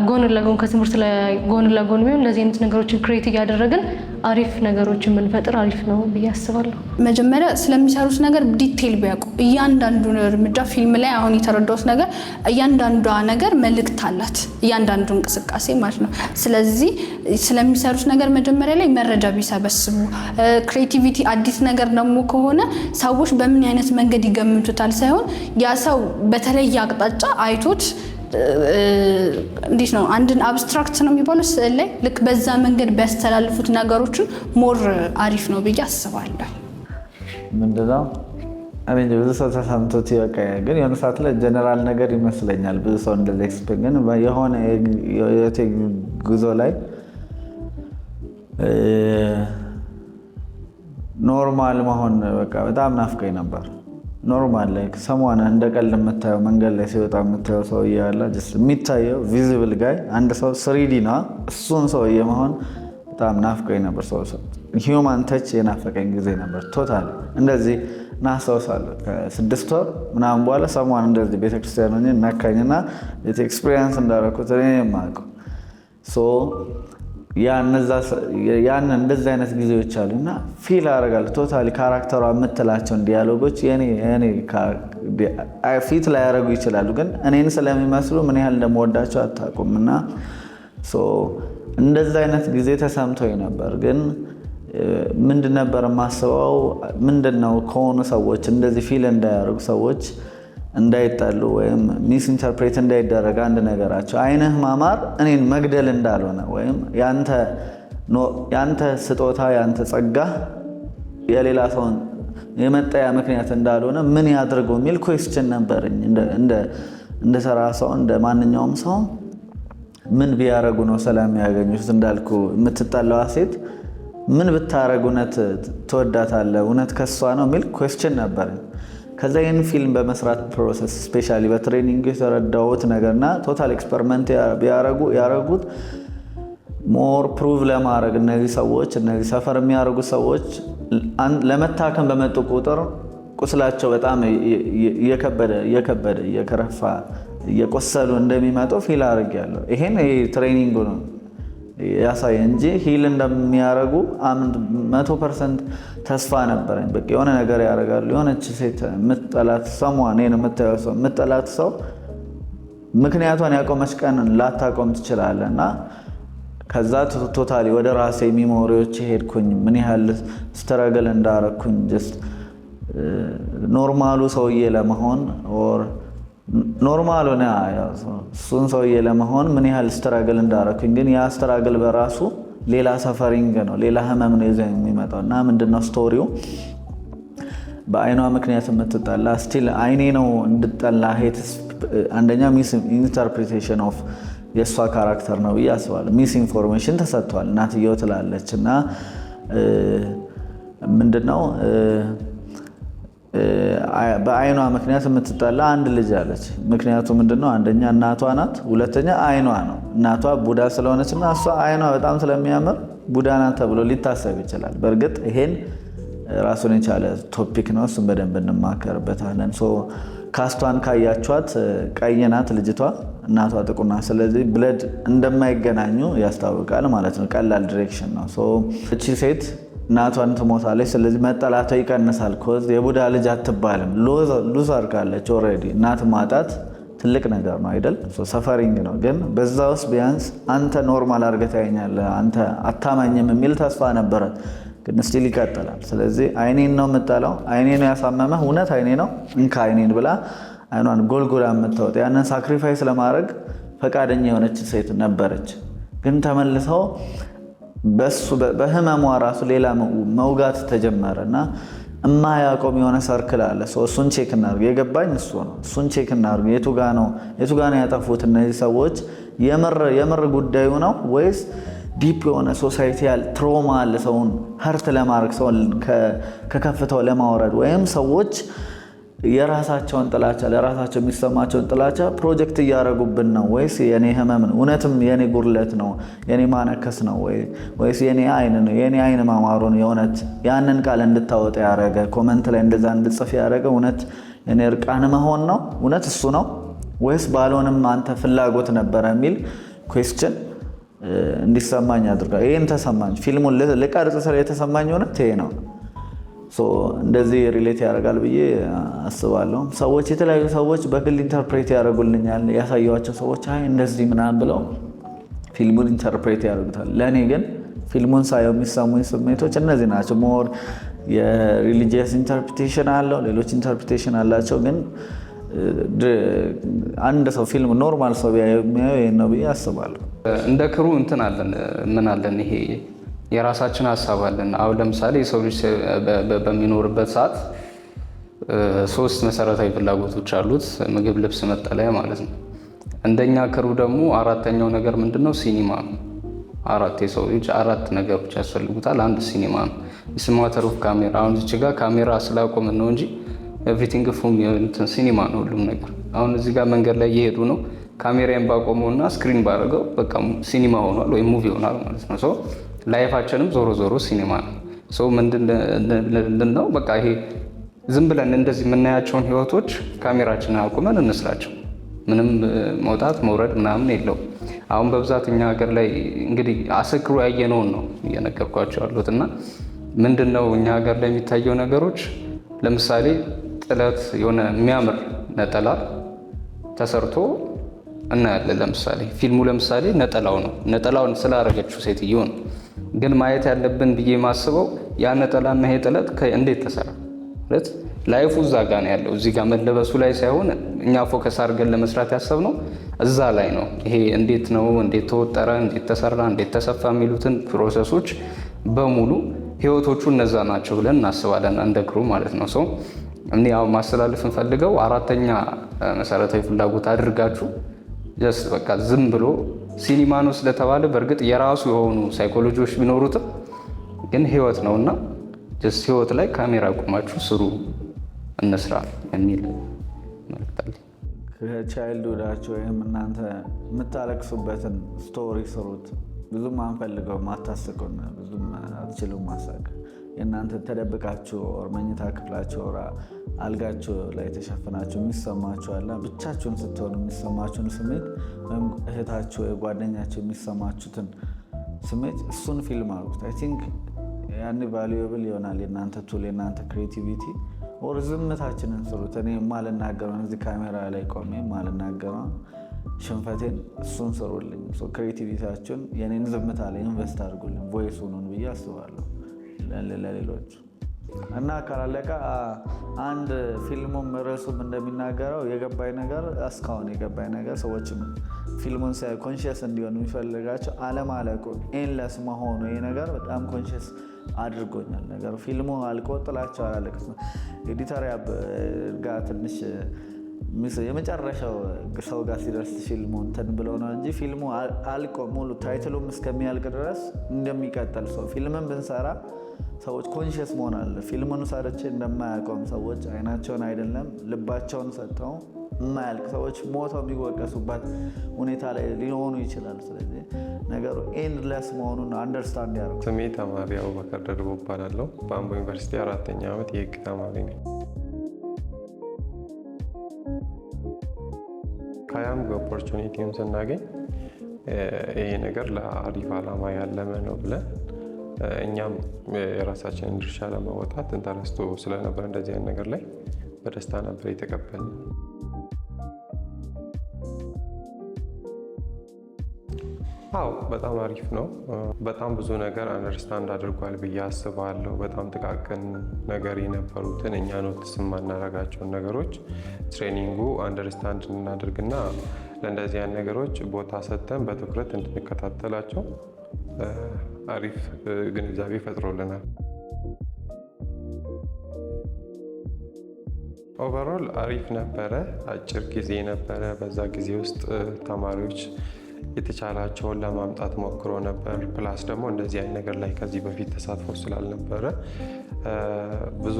Speaker 3: ጎን ለጎን፣ ከትምህርት ላይ ጎን ለጎን ቢሆን እንደዚህ አይነት ነገሮችን create እያደረግን አሪፍ ነገሮችን ብንፈጥር አሪፍ ነው ብዬ አስባለሁ።
Speaker 7: መጀመሪያ ስለሚሰሩት ነገር detail ቢያውቁ፣ እያንዳንዱን እርምጃ፣ ፊልም ላይ አሁን የተረዳሁት ነገር እያንዳንዷ ነገር መልእክት አላት፣ እያንዳንዱ እንቅስቃሴ ማለት ነው። ስለዚህ ስለሚሰሩት ነገር መጀመሪያ ላይ መረጃ ቢሰበስቡ፣ creativity አዲስ ነገር ደግሞ ከሆነ ሰዎች በምን አይነት መንገድ ይገምቱታል ሳይሆን ያ ሰው በተለየ አቅጣጫ አይቶት፣ እንዴት ነው፣ አንድን abstract ነው የሚባለው ስዕል ላይ ልክ በዛ መንገድ ቢያስተላልፉት ነገሮችን more አሪፍ ነው ብዬ አስባለሁ።
Speaker 1: ምንድነው፣ እኔ እንጃ፣ ብዙ ሰው ተሰምቶት በቃ ግን የሆነ ሰዓት ላይ ጀነራል ነገር ይመስለኛል ብዙ ሰው እንደዚህ expect፣ ግን የሆነ የህይወቴ ጉዞ ላይ normal መሆን በቃ በጣም ናፍቀኝ ነበር። Normal ላይ someone እንደ ቀልድ የምታየው፣ መንገድ ላይ ሲወጣ የምታየው ሰውዬ ያለ የሚታየው visible guy፣ አንድ ሰው 3D ነው። እሱን ሰውዬ መሆን በጣም ናፍቀኝ ነበር። ሰው human touch የናፈቀኝ ጊዜ ነበር። Totally እንደዚህ እናስታውሳለሁ። ከ6 ወር ምናምን በኋላ someone እንደዚህ ቤተክርስቲያን ሆኜ ነካኝና experience እንዳደረኩት እኔ የማውቀው። ያን እንደዚህ አይነት ጊዜዎች አሉ እና feel አደርጋለሁ። Totally character ሯ የምትላቸውን dialogue ኦች የኔ ፊት ላይ ያደረጉ ይችላሉ፣ ግን እኔን ስለሚመስሉ ምን ያህል እንደምወዳቸው አታውቁም። እና እንደዚ አይነት ጊዜ ተሰምቶኝ ነበር። ግን ምንድን ነበር የማስበው? ምንድን ነው፣ ከሆኑ ሰዎች እንደዚህ feel እንዳያደርጉ፣ ሰዎች እንዳይጠሉ ወይም misinterpret እንዳይደረግ አንድ ነገራቸው አይንህ ማማር እኔን መግደል እንዳልሆነ ወይም ያንተ ስጦታ፣ ያንተ ጸጋ የሌላ ሰውን የመጠያ ምክንያት እንዳልሆነ ምን ያድርገው የሚል question ነበረኝ። እንደ ተራ ሰው፣ እንደ ማንኛውም ሰው ምን ቢያደርጉ ነው ሰላም የሚያገኙት? እንዳልኩ የምትጠላዋ ሴት ምን ብታረግ እውነት ትወዳታለህ? እውነት ከሷ ነው የሚል question ነበረኝ። ከዛ ይህን ፊልም በመስራት process especially በ training የተረዳሁት ነገርና total experiment ያረጉት More prove ለማድረግ እነዚህ ሰዎች፣ እነዚህ suffer የሚያደርጉ ሰዎች ለመታከም በመጡ ቁጥር ቁስላቸው በጣም እየከበደ እየከበደ፣ እየከረፋ፣ እየቆሰሉ እንደሚመጡ feel አድርጌያለሁ። ይሄን ይሄ training ኡ ነው ያሳየ እንጂ heal እንደሚያደርጉ 100% ተስፋ ነበረኝ። በቃ የሆነ ነገር ያደርጋሉ። የሆነች ሴት የምትጠላት ሰሟ እኔን የምታየው ሰው የምትጠላት ሰው ምክንያቷን ያቆመች ቀን ላታቆም ትችላለህ። እና ከዛ totally ወደ ራሴ memory ዎች ሄድኩኝ። ምን ያህል struggle እንዳረግኩኝ just normal ኡ ሰውዬ ለመሆን or normal ኡ እሱን ሰውዬ ለመሆን ምን ያህል struggle እንዳረግኩኝ፣ ግን ያ struggle በራሱ ሌላ suffering ነው፣ ሌላ ህመም ነው ይዞ የሚመጣው። እና ምንድነው story ው? በአይኗ ምክንያት የምትጠላ፣ still አይኔ ነው እንድጠላ አንደኛ misinterpretation of የእሷ character ነው ብዬ አስባለሁ። Misinformation ተሰጥቷል። እናትየው ትላለች እና ምንድነው በአይኗ ምክንያት የምትጠላ አንድ ልጅ አለች። ምክንያቱ ምንድነው? አንደኛ እናቷ ናት፣ ሁለተኛ አይኗ ነው። እናቷ ቡዳ ስለሆነች እና እሷ አይኗ በጣም ስለሚያምር ቡዳ ናት ተብሎ ሊታሰብ ይችላል። በእርግጥ ይሄን ራሱን የቻለ topic ነው። እሱን በደንብ እንማከርበታለን። Cast ኧን ካያቿት ቀይ ናት ልጅቷ፣ እናቷ ጥቁር ናት። ስለዚህ blood እንደማይገናኙ ያስታውቃል ማለት ነው። ቀላል direction ነው። እቺ ሴት እናቷን ትሞታለች። ስለዚህ መጠላቷ ይቀንሳል። 'Cause የቡዳ ልጅ አትባልም። Lose አድርጋለች already። እናት ማጣት ትልቅ ነገር ነው አይደል? Suffering ነው። ግን በዛ ውስጥ ቢያንስ አንተ normal አድርገህ ታየኛለህ፣ አንተ አታማኝም የሚል ተስፋ ነበረ። ግን still ይቀጥላል። ስለዚህ አይኔን ነው የምጠላው፣ አይኔ ነው ያሳመመህ፣ እውነት አይኔ ነው፣ እንካ አይኔን ብላ አይኗን ጎልጎላ የምታወጣ፣ ያንን sacrifice ለማድረግ ፈቃደኛ የሆነች ሴት ነበረች። ግን ተመልሰው በሱ በህመሟ ራሱ ሌላ መውጋት ተጀመረ እና እማያቆም የሆነ circle አለ። እሱን check እናድርግ። የገባኝ እሱ ነው። እሱን check እናድርግ። የቱ ጋ ነው ያጠፉት እነዚህ ሰዎች? የምር ጉዳዩ ነው ወይስ deep የሆነ societal trauma አለ፣ ሰውን hurt ለማድረግ፣ ሰውን ከከፍታው ለማውረድ፣ ወይም ሰዎች የራሳቸውን ጥላቻ፣ ለራሳቸው የሚሰማቸውን ጥላቻ ፕሮጀክት እያደረጉብን ነው ወይስ የኔ ህመም ነው? እውነትም የኔ ጉድለት ነው? የኔ ማነከስ ነው ወይስ የኔ አይን ነው? የኔ አይን ማማሩን የእውነት ያንን ቃል እንድታወጣ ያደረገ፣ comment ላይ እንደዛ እንድጽፍ ያደረገ እውነት የኔ እርቃን መሆን ነው? እውነት እሱ ነው ወይስ ባልሆንም አንተ ፍላጎት ነበረ የሚል question እንዲሰማኝ አድርጓል። ይህን ተሰማኝ። ፊልሙን ልቀርጽ ስለ የተሰማኝ እውነት ይሄ ነው። እንደዚህ relate ያደርጋል ብዬ አስባለሁ። ሰዎች፣ የተለያዩ ሰዎች በግል interpret ያደርጉልኛል። ያሳየኋቸው ሰዎች አይ እንደዚህ ምናምን ብለው ፊልሙን interpret ያደርጉታል። ለእኔ ግን ፊልሙን ሳየው የሚሰሙኝ ስሜቶች እነዚህ ናቸው። More የ religious interpretation አለው፣ ሌሎች interpretation አላቸው። ግን አንድ ሰው ፊልም normal ሰው የሚያየው ይሄን ነው ብዬ አስባለሁ።
Speaker 2: እንደ crew እንትን አለን፣ ምን አለን፣ ይሄ የራሳችን ሀሳብ አለን። አሁን ለምሳሌ የሰው ልጅ በሚኖርበት ሰዓት ሶስት መሰረታዊ ፍላጎቶች አሉት፦ ምግብ፣ ልብስ፣ መጠለያ ማለት ነው። እንደኛ crew ደግሞ አራተኛው ነገር ምንድን ነው? ሲኒማ ነው። አራት የሰው ልጅ አራት ነገሮች ያስፈልጉታል። አንድ ሲኒማ ነው። It's matter of camera። አሁን እዚች ጋር ካሜራ ስላቆምን ነው እንጂ everything ፉም ሲኒማ ነው ሁሉም ነገር። አሁን እዚህ ጋር መንገድ ላይ እየሄዱ ነው። ካሜራን ባቆመው እና screen ባደረገው በቃ ሲኒማ ሆኗል ወይም movie ሆኗል ማለት ነው። So life ኣችንም ዞሮ ዞሮ ሲኒማ ነው። So ምንድን ነው፣ በቃ ይሄ ዝም ብለን እንደዚህ የምናያቸውን ህይወቶች ካሜራችንን አቁመን እንስራቸው። ምንም መውጣት መውረድ ምናምን የለውም። አሁን በብዛት እኛ ሀገር ላይ እንግዲህ አሰክሮ ያየነውን ነው እየነገርኳቸው ያሉት። እና ምንድን ነው እኛ ሀገር ላይ የሚታየው ነገሮች፣ ለምሳሌ ጥለት፣ የሆነ የሚያምር ነጠላ ተሰርቶ እናያለን። ለምሳሌ ፊልሙ ለምሳሌ ነጠላው ነው፣ ነጠላውን ስላረገችው ሴትዮ ነው። ግን ማየት ያለብን ብዬ የማስበው ያ ነጠላና ይሄ ጥለት እንዴት ተሰራ፣ ማለት life ኡ እዛ ጋ ነው ያለው፣ እዚህ ጋር መለበሱ ላይ ሳይሆን እኛ focus አድርገን ለመስራት ያሰብነው እዛ ላይ ነው። ይሄ እንዴት ነው፣ እንዴት ተወጠረ፣ እንዴት ተሰራ፣ እንዴት ተሰፋ የሚሉትን process ኦች በሙሉ ህይወቶቹ እነዛ ናቸው ብለን እናስባለን እንደ crew ማለት ነው። So እኔ ያው ማስተላለፍ እንፈልገው አራተኛ መሰረታዊ ፍላጎት አድርጋችሁ just በቃ ዝም ብሎ ሲኒማ ነው ስለተባለ፣ በእርግጥ የራሱ የሆኑ ሳይኮሎጂዎች ቢኖሩትም ግን ህይወት ነው እና just ህይወት ላይ ካሜራ አቁማችሁ ስሩ፣ እንስራ የሚል መልዕክት አለኝ።
Speaker 1: ከ childhood ኣችሁ ወይም እናንተ የምታለቅሱበትን story ስሩት። ብዙም አንፈልገውም፣ አታስቁን፣ ብዙም አትችሉም ማሳቅ። የእናንተ ተደብቃችሁ or መኝታ ክፍላችሁ or አልጋችሁ ላይ ተሸፍናችሁ የሚሰማችሁ አለ፣ ብቻችሁን ስትሆኑ የሚሰማችሁን ስሜት ወይም እህታችሁ ወይ ጓደኛችሁ የሚሰማችሁትን ስሜት እሱን ፊልም አድርጉት። I think ያኔ valuable ይሆናል የእናንተ tool፣ የእናንተ creativity or ዝምታችንን ስሩት። እኔ የማልናገረውን፣ እዚህ ካሜራ ላይ ቆሜ የማልናገረውን ሽንፈቴን እሱን ስሩልኝ። Creativity ያችሁን የኔን ዝምታ ላይ invest አድርጉልኝ፣ voice ሁኑን ብዬ አስባለሁ ለሌሎቹ። እና ካላለቀ አንድ ፊልሙም ርዕሱም እንደሚናገረው የገባኝ ነገር፣ እስካሁን የገባኝ ነገር፣ ሰዎችም ፊልሙን ሲያዩ conscious እንዲሆኑ የሚፈልጋቸው አለማለቁ፣ endless መሆኑ፣ ይሄ ነገር በጣም conscious አድርጎኛል። ነገሩ ፊልሙ አልቆ ጥላቸው አላለቅስም። Editor ጋር ትንሽ የመጨረሻው ሰው ጋር ሲደርስ ፊልሙ እንትን ብለው ነው እንጂ ፊልሙ አልቆ ሙሉ title ኡም እስከሚያልቅ ድረስ እንደሚቀጥል ሰው ፊልምን ብንሰራ ሰዎች conscious መሆን አለ። ፊልሙን ሰርቼ እንደማያቆም፣ ሰዎች አይናቸውን አይደለም ልባቸውን ሰጥተው የማያልቅ፣ ሰዎች ሞተው የሚወቀሱበት ሁኔታ ላይ ሊሆኑ ይችላል። ስለዚህ ነገሩ endless መሆኑን understand ያደርጉ።
Speaker 8: ስሜ ተማሪ አቡበከር ደርቦ እባላለሁ። በአምቦ ዩኒቨርሲቲ አራተኛ ዓመት የህግ ተማሪ ነኝ። ከያምግ opportunity ውን ስናገኝ ይሄ ነገር ለአሪፍ ዓላማ ያለመ ነው ብለን እኛም የራሳችንን ድርሻ ለመወጣት interest ኡ ስለነበር እንደዚህ አይነት ነገር ላይ በደስታ ነበር የተቀበልነው። አዎ፣ በጣም አሪፍ ነው። በጣም ብዙ ነገር understand አድርጓል ብዬ አስባለሁ። በጣም ጥቃቅን ነገር የነበሩትን፣ እኛ notice የማናደርጋቸውን ነገሮች training ኡ understand እንድናደርግና ለእንደዚህ አይነት ነገሮች ቦታ ሰጥተን በትኩረት እንድንከታተላቸው አሪፍ ግንዛቤ ፈጥሮልናል። Overall አሪፍ ነበረ። አጭር ጊዜ ነበረ። በዛ ጊዜ ውስጥ ተማሪዎች የተቻላቸውን ለማምጣት ሞክሮ ነበር። Plus ደግሞ እንደዚህ አይነት ነገር ላይ ከዚህ በፊት ተሳትፎ ስላልነበረ፣ ብዙ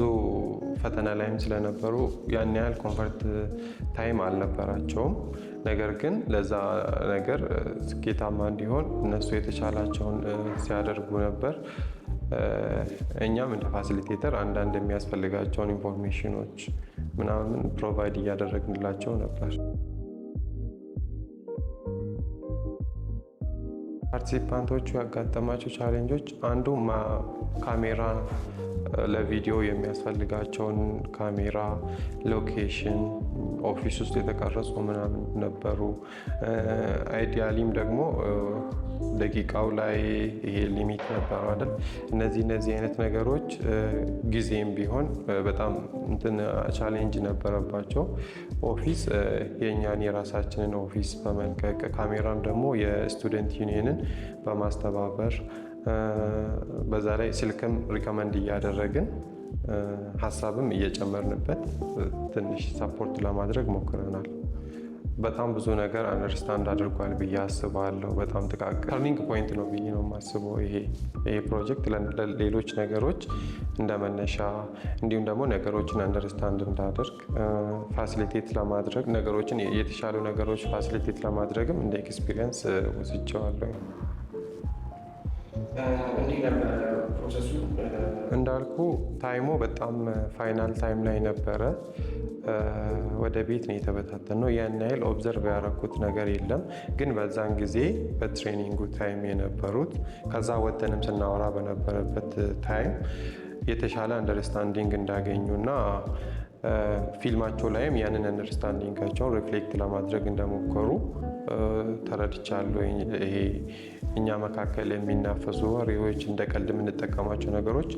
Speaker 8: ፈተና ላይም ስለነበሩ ያን ያህል comfort time አልነበራቸውም። ነገር ግን ለዛ ነገር ስኬታማ እንዲሆን እነሱ የተቻላቸውን ሲያደርጉ ነበር። እኛም እንደ facilitator አንዳንድ የሚያስፈልጋቸውን information ኖች ምናምን provide እያደረግንላቸው ነበር። Participant ኦቹ ያጋጠማቸው challenge ኦች አንዱ ካሜራ፣ ለቪዲዮ የሚያስፈልጋቸውን ካሜራ፣ location፣ office ውስጥ የተቀረጹ ምናምን ነበሩ። Ideally ም ደግሞ ደቂቃው ላይ ይሄ limit ነበረው አይደል? እነዚህ አይነት ነገሮች ጊዜም ቢሆን በጣም እንትን challenge ነበረባቸው። Office የእኛን የራሳችንን office በመልቀቅ፣ ካሜራም ደግሞ የ student union ን በማስተባበር፣ በዛ ላይ ስልክም recommend እያደረግን ሀሳብም እየጨመርንበት ትንሽ support ለማድረግ ሞክረናል። በጣም ብዙ ነገር understand አድርጓል ብዬ አስባለሁ። በጣም ጥቃቅን turning point ነው ብዬ ነው የማስበው። ይሄ ፕሮጀክት ለሌሎች ነገሮች እንደ መነሻ፣ እንዲሁም ደግሞ ነገሮችን understand እንዳደርግ facilitate ለማድረግ፣ ነገሮችን የተሻሉ ነገሮች facilitate ለማድረግም እንደ experience ወስጄዋለሁ።
Speaker 6: እንዴት ነበረ process ኡ?
Speaker 8: እንዳልኩ time ኡ በጣም final time ላይ ነበረ። ወደ ቤት ነው የተበታተነው። ያን ያህል observe ያደረኩት ነገር የለም። ግን በዛን ጊዜ በ training ኡ time የነበሩት፣ ከዛ ወጥተንም ስናወራ በነበረበት time የተሻለ understanding እንዳገኙና ፊልማቸው ላይም ያንን understanding ኣቸውን reflect ለማድረግ እንደሞከሩ ተረድቻለሁ። ይሄ እኛ መካከል የሚናፈሱ ወሬዎች፣ እንደ ቀልድ የምንጠቀማቸው ነገሮች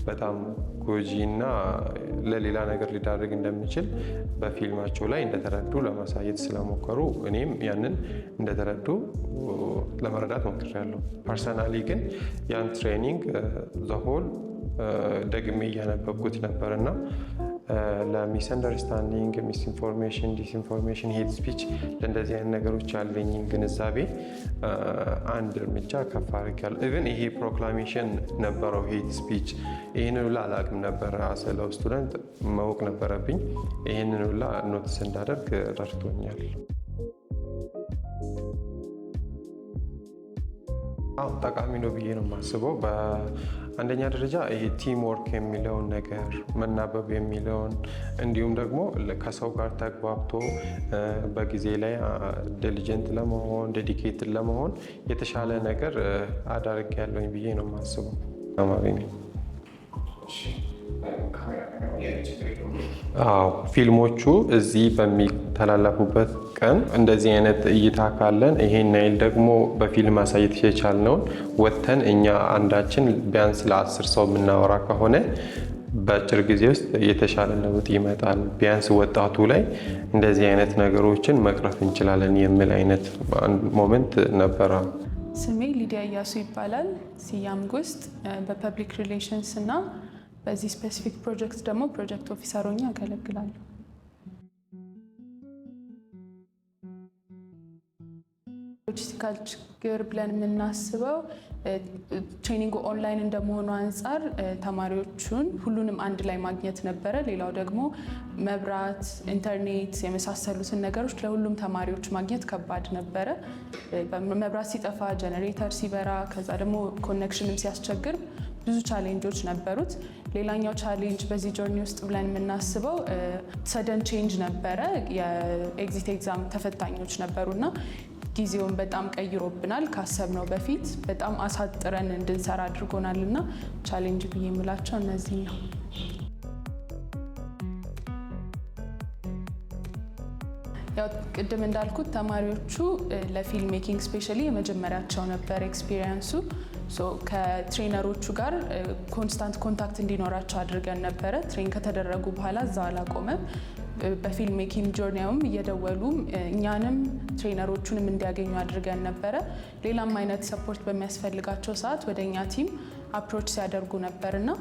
Speaker 8: በጣም ጎጂ እና ለሌላ ነገር ሊዳርግ እንደሚችል በፊልማቸው ላይ እንደተረዱ ለማሳየት ስለሞከሩ እኔም ያንን እንደተረዱ ለመረዳት ሞክሬያለሁ። Personally ግን ያን training the whole ደግሜ እያነበብኩት ነበር እና ለ misunderstanding፣ misinformation፣ disinformation፣ hate speech፣ ለእንደዚህ አይነት ነገሮች ያለኝን ግንዛቤ አንድ እርምጃ ከፍ አድርጊያለሁ። Even ይሄ proclamation ነበረው hate speech፣ ይህንን ሁላ አላውቅም ነበር። As a law student ማወቅ ነበረብኝ። ይህንን ሁላ notice እንዳደርግ ረድቶኛል። አዎ፣ ጠቃሚ ነው ብዬ ነው የማስበው። በአንደኛ ደረጃ ይሄ team work የሚለውን ነገር፣ መናበብ የሚለውን፣ እንዲሁም ደግሞ ከሰው ጋር ተግባብቶ በጊዜ ላይ diligent ለመሆን፣ dedicated ለመሆን የተሻለ ነገር አዳርጌያለሁኝ ብዬ ነው የማስበው። ተማሪ ነኝ። አዎ፣ ፊልሞቹ እዚህ በሚተላለፉበት ቀን እንደዚህ አይነት እይታ ካለን፣ ይሄን ያህል ደግሞ በፊልም ማሳየት የቻልነውን ወጥተን እኛ አንዳችን ቢያንስ ለ10 ሰው የምናወራ ከሆነ በአጭር ጊዜ ውስጥ የተሻለ ለውጥ ይመጣል። ቢያንስ ወጣቱ ላይ እንደዚህ አይነት ነገሮችን መቅረፍ እንችላለን የሚል አይነት moment ነበረ።
Speaker 9: ስሜ ሊዲያ እያሱ ይባላል። ሲያምግ ውስጥ በ public relations እና በዚህ specific project ደግሞ project officer ሆኜ አገለግላለሁ። Logistical ችግር ብለን የምናስበው training ኡ online እንደመሆኑ አንጻር ተማሪዎቹን ሁሉንም አንድ ላይ ማግኘት ነበረ። ሌላው ደግሞ መብራት፣ ኢንተርኔት የመሳሰሉትን ነገሮች ለሁሉም ተማሪዎች ማግኘት ከባድ ነበረ። መብራት ሲጠፋ፣ ጀነሬተር ሲበራ፣ ከዛ ደግሞ connection ም ሲያስቸግር ብዙ challenge ኦች ነበሩት። ሌላኛው challenge በዚህ journey ውስጥ ብለን የምናስበው sudden change ነበረ። የ exit exam ተፈታኞች ነበሩና ጊዜውን በጣም ቀይሮብናል። ካሰብነው በፊት በጣም አሳጥረን እንድንሰራ አድርጎናል እና challenge ብዬ የምላቸው እነዚህ ነው። ያው ቅድም እንዳልኩት ተማሪዎቹ ለ film making specially የመጀመሪያቸው ነበር experience ኡ። ከ trainer ኦቹ ጋር constant contact እንዲኖራቸው አድርገን ነበረ። Train ከተደረጉ በኋላ እዛው አላቆመም። በ film making journey ውም እየደወሉ እኛንም trainer ኦቹንም እንዲያገኙ አድርገን ነበረ። ሌላም አይነት support በሚያስፈልጋቸው ሰዓት ወደ እኛ team approach ሲያደርጉ ነበር እና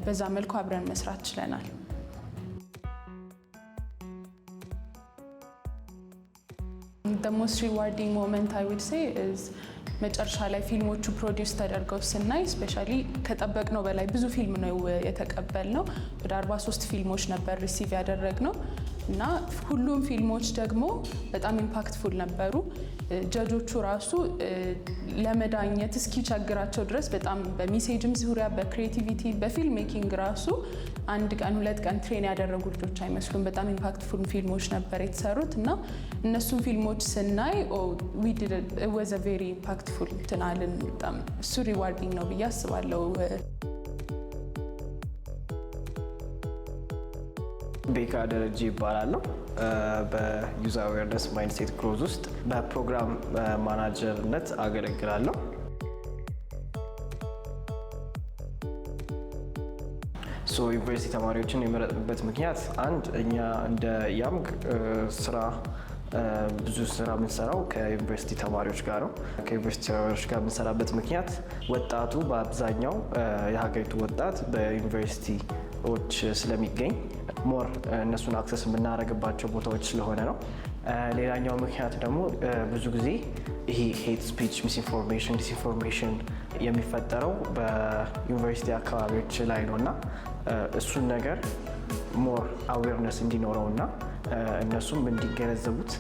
Speaker 9: በዛ መልኩ አብረን መስራት ችለናል። The most rewarding moment, I would say, is መጨረሻ ላይ ፊልሞቹ produce ተደርገው ስናይ፣ specially ከጠበቅነው በላይ ብዙ ፊልም ነው የተቀበልነው። ወደ 43 ፊልሞች ነበር receive ያደረግነው እና ሁሉም ፊልሞች ደግሞ በጣም impactful ነበሩ። Judge ኦቹ ራሱ ለመዳኘት እስኪቸግራቸው ድረስ በጣም በ message ም ዙሪያ፣ በ creativity፣ በ film making ራሱ አንድ ቀን ሁለት ቀን train ያደረጉ ልጆች አይመስሉም። በጣም impactful ፊልሞች ነበር የተሰሩት እና እነሱን ፊልሞች ስናይ was a very impactful ትናልን። በጣም እሱ rewarding ነው ብዬ አስባለሁ።
Speaker 10: ቤካ ደረጀ ይባላለሁ። በ youth awareness mindset growth ውስጥ በ program manager ነት አገለግላለሁ። So ዩኒቨርሲቲ ተማሪዎችን የመረጥንበት ምክንያት አንድ እኛ እንደ ያምግ ስራ ብዙ ስራ የምንሰራው ከዩኒቨርሲቲ ተማሪዎች ጋር ነው። ከዩኒቨርሲቲ ተማሪዎች ጋር የምንሰራበት ምክንያት ወጣቱ በአብዛኛው የሀገሪቱ ወጣት በዩኒቨርሲቲዎች ስለሚገኝ more እነሱን access የምናደርግባቸው ቦታዎች ስለሆነ ነው። ሌላኛው ምክንያት ደግሞ ብዙ ጊዜ ይሄ hate speech፣ misinformation፣ disinformation የሚፈጠረው በዩኒቨርሲቲ አካባቢዎች ላይ ነው እና እሱን ነገር more awareness እንዲኖረው እና እነሱም እንዲገነዘቡት፣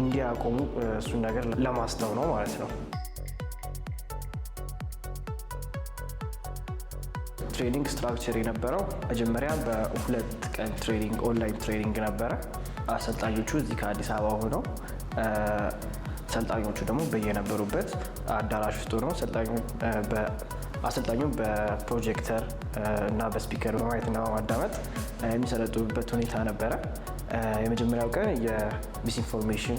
Speaker 10: እንዲያቆሙ እሱን ነገር ለማስተው ነው ማለት ነው። Training structure የነበረው መጀመሪያ በ2 ቀን training፣ online training ነበረ። አሰልጣኞቹ እዚህ ከአዲስ አበባ ሆነው፣ ሰልጣኞቹ ደግሞ በየነበሩበት አዳራሽ ውስጥ ሆነው አሰልጣኙ በፕሮጀክተር እና በ speaker በማየትና በማዳመጥ የሚሰለጥኑበት ሁኔታ ነበረ። የመጀመሪያው ቀን የ misinformation፣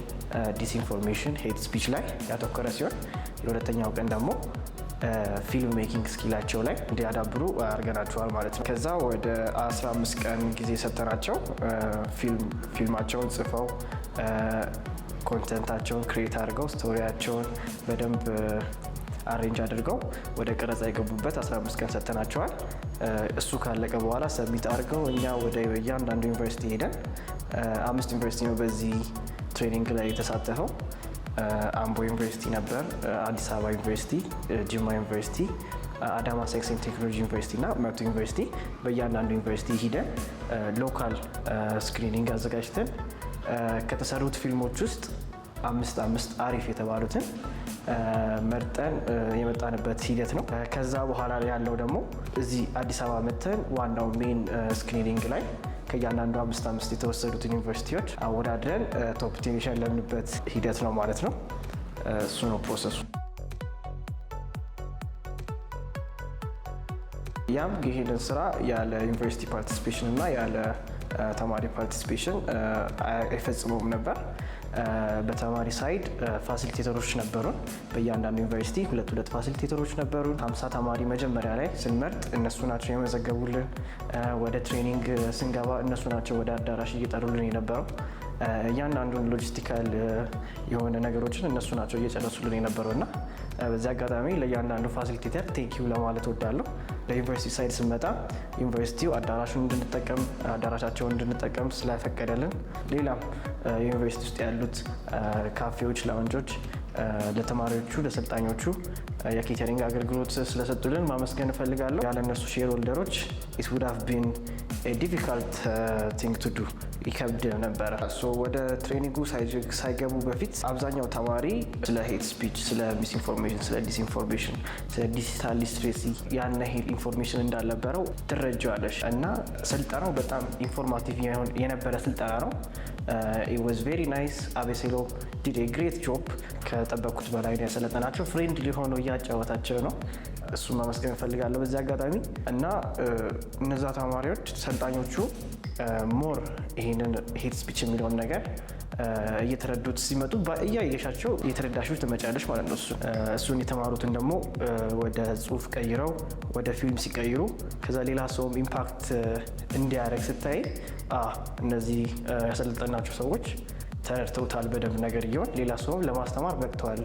Speaker 10: disinformation፣ hate speech ላይ ያተኮረ ሲሆን የሁለተኛው ቀን ደግሞ film making skill ኣቸው ላይ እንዲያዳብሩ አድርገናቸዋል ማለት ነው። ከዛ ወደ 15 ቀን ጊዜ ሰጥተናቸው ፊልማቸውን ጽፈው፣ content ኣቸውን create አድርገው፣ story ያቸውን በደንብ arrange አድርገው ወደ ቀረጻ የገቡበት 15 ቀን ሰጥተናቸዋል። እሱ ካለቀ በኋላ submit አድርገው እኛ ወደ እያንዳንዱ ዩኒቨርሲቲ ሄደን፣ አምስት ዩኒቨርሲቲ ነው በዚህ training ላይ የተሳተፈው። አምቦ ዩኒቨርሲቲ ነበር፣ አዲስ አበባ ዩኒቨርሲቲ፣ ጅማ ዩኒቨርሲቲ፣ አዳማ ሳይንስ ኤንድ ቴክኖሎጂ ዩኒቨርሲቲ እና መቱ ዩኒቨርሲቲ። በእያንዳንዱ ዩኒቨርሲቲ ሂደን local screening አዘጋጅተን ከተሰሩት ፊልሞች ውስጥ አምስት አምስት አሪፍ የተባሉትን መርጠን የመጣንበት ሂደት ነው። ከዛ በኋላ ያለው ደግሞ እዚህ አዲስ አበባ መጥተን ዋናው main screening ላይ ከእያንዳንዱ አምስት አምስት የተወሰዱትን ዩኒቨርሲቲዎች አወዳድረን top 10 የሸለምንበት ሂደት ነው ማለት ነው። እሱ ነው process ኡ። ያም ይህንን ስራ ያለ ዩኒቨርሲቲ participation እና ያለ ተማሪ participation አይፈጽመውም ነበር። በተማሪ side facilitator ኦች ነበሩን። በእያንዳንዱ ዩኒቨርሲቲ ሁለት ሁለት facilitator ኦች ነበሩን። 50 ተማሪ መጀመሪያ ላይ ስንመርጥ እነሱ ናቸው የመዘገቡልን። ወደ training ስንገባ እነሱ ናቸው ወደ አዳራሽ እየጠሩልን የነበረው። እያንዳንዱን logistical የሆነ ነገሮችን እነሱ ናቸው እየጨረሱልን የነበረው እና በዚህ አጋጣሚ ለእያንዳንዱ facilitator thank you ለማለት እወዳለሁ። ለዩኒቨርሲቲ side ስንመጣ ዩኒቨርሲቲው አዳራሹን እንድንጠቀም አዳራሻቸውን እንድንጠቀም ስለፈቀደልን፣ ሌላም ዩኒቨርሲቲ ውስጥ ያሉት ካፌዎች፣ lounge ኦች ለተማሪዎቹ ለሰልጣኞቹ የ catering አገልግሎት ስለሰጡልን ማመስገን እፈልጋለሁ። ያለ እነሱ shareholder ኦች it would have been difficult thing to do፣ ይከብድ ነበረ። ወደ training ኡ ሳይገቡ በፊት አብዛኛው ተማሪ ስለ hate speech፣ ስለ misinformation፣ ስለ disinformation፣ ስለ digital literacy ያን ያህል information እንዳልነበረው ትረጃዋለሽ እና ስልጠናው በጣም informative የነበረ ስልጠና ነው። It was very nice። አቤሴሎ did great job። ከጠበቅኩት በላይ ነው ያሰለጠናቸው። Friendly ሆኖ እያጫወታቸው ነው። እሱን ማመስገን እፈልጋለሁ በዚህ አጋጣሚ። እና እነዛ ተማሪዎች ሰልጣኞቹ more ይሄንን hate speech የሚለውን ነገር እየተረዱት ሲመጡ እያየሻቸው እየተረዳሽው ትመጫለሽ ማለት ነው። እሱን የተማሩትን ደግሞ ወደ ጽሁፍ ቀይረው ወደ ፊልም ሲቀይሩ ከዛ ሌላ ሰውም impact እንዲያደርግ ስታይ እነዚህ ያሰለጠናቸው ሰዎች ተረድተውታል በደንብ ነገር እየሆን ሌላ ሰውም ለማስተማር በቅተዋል።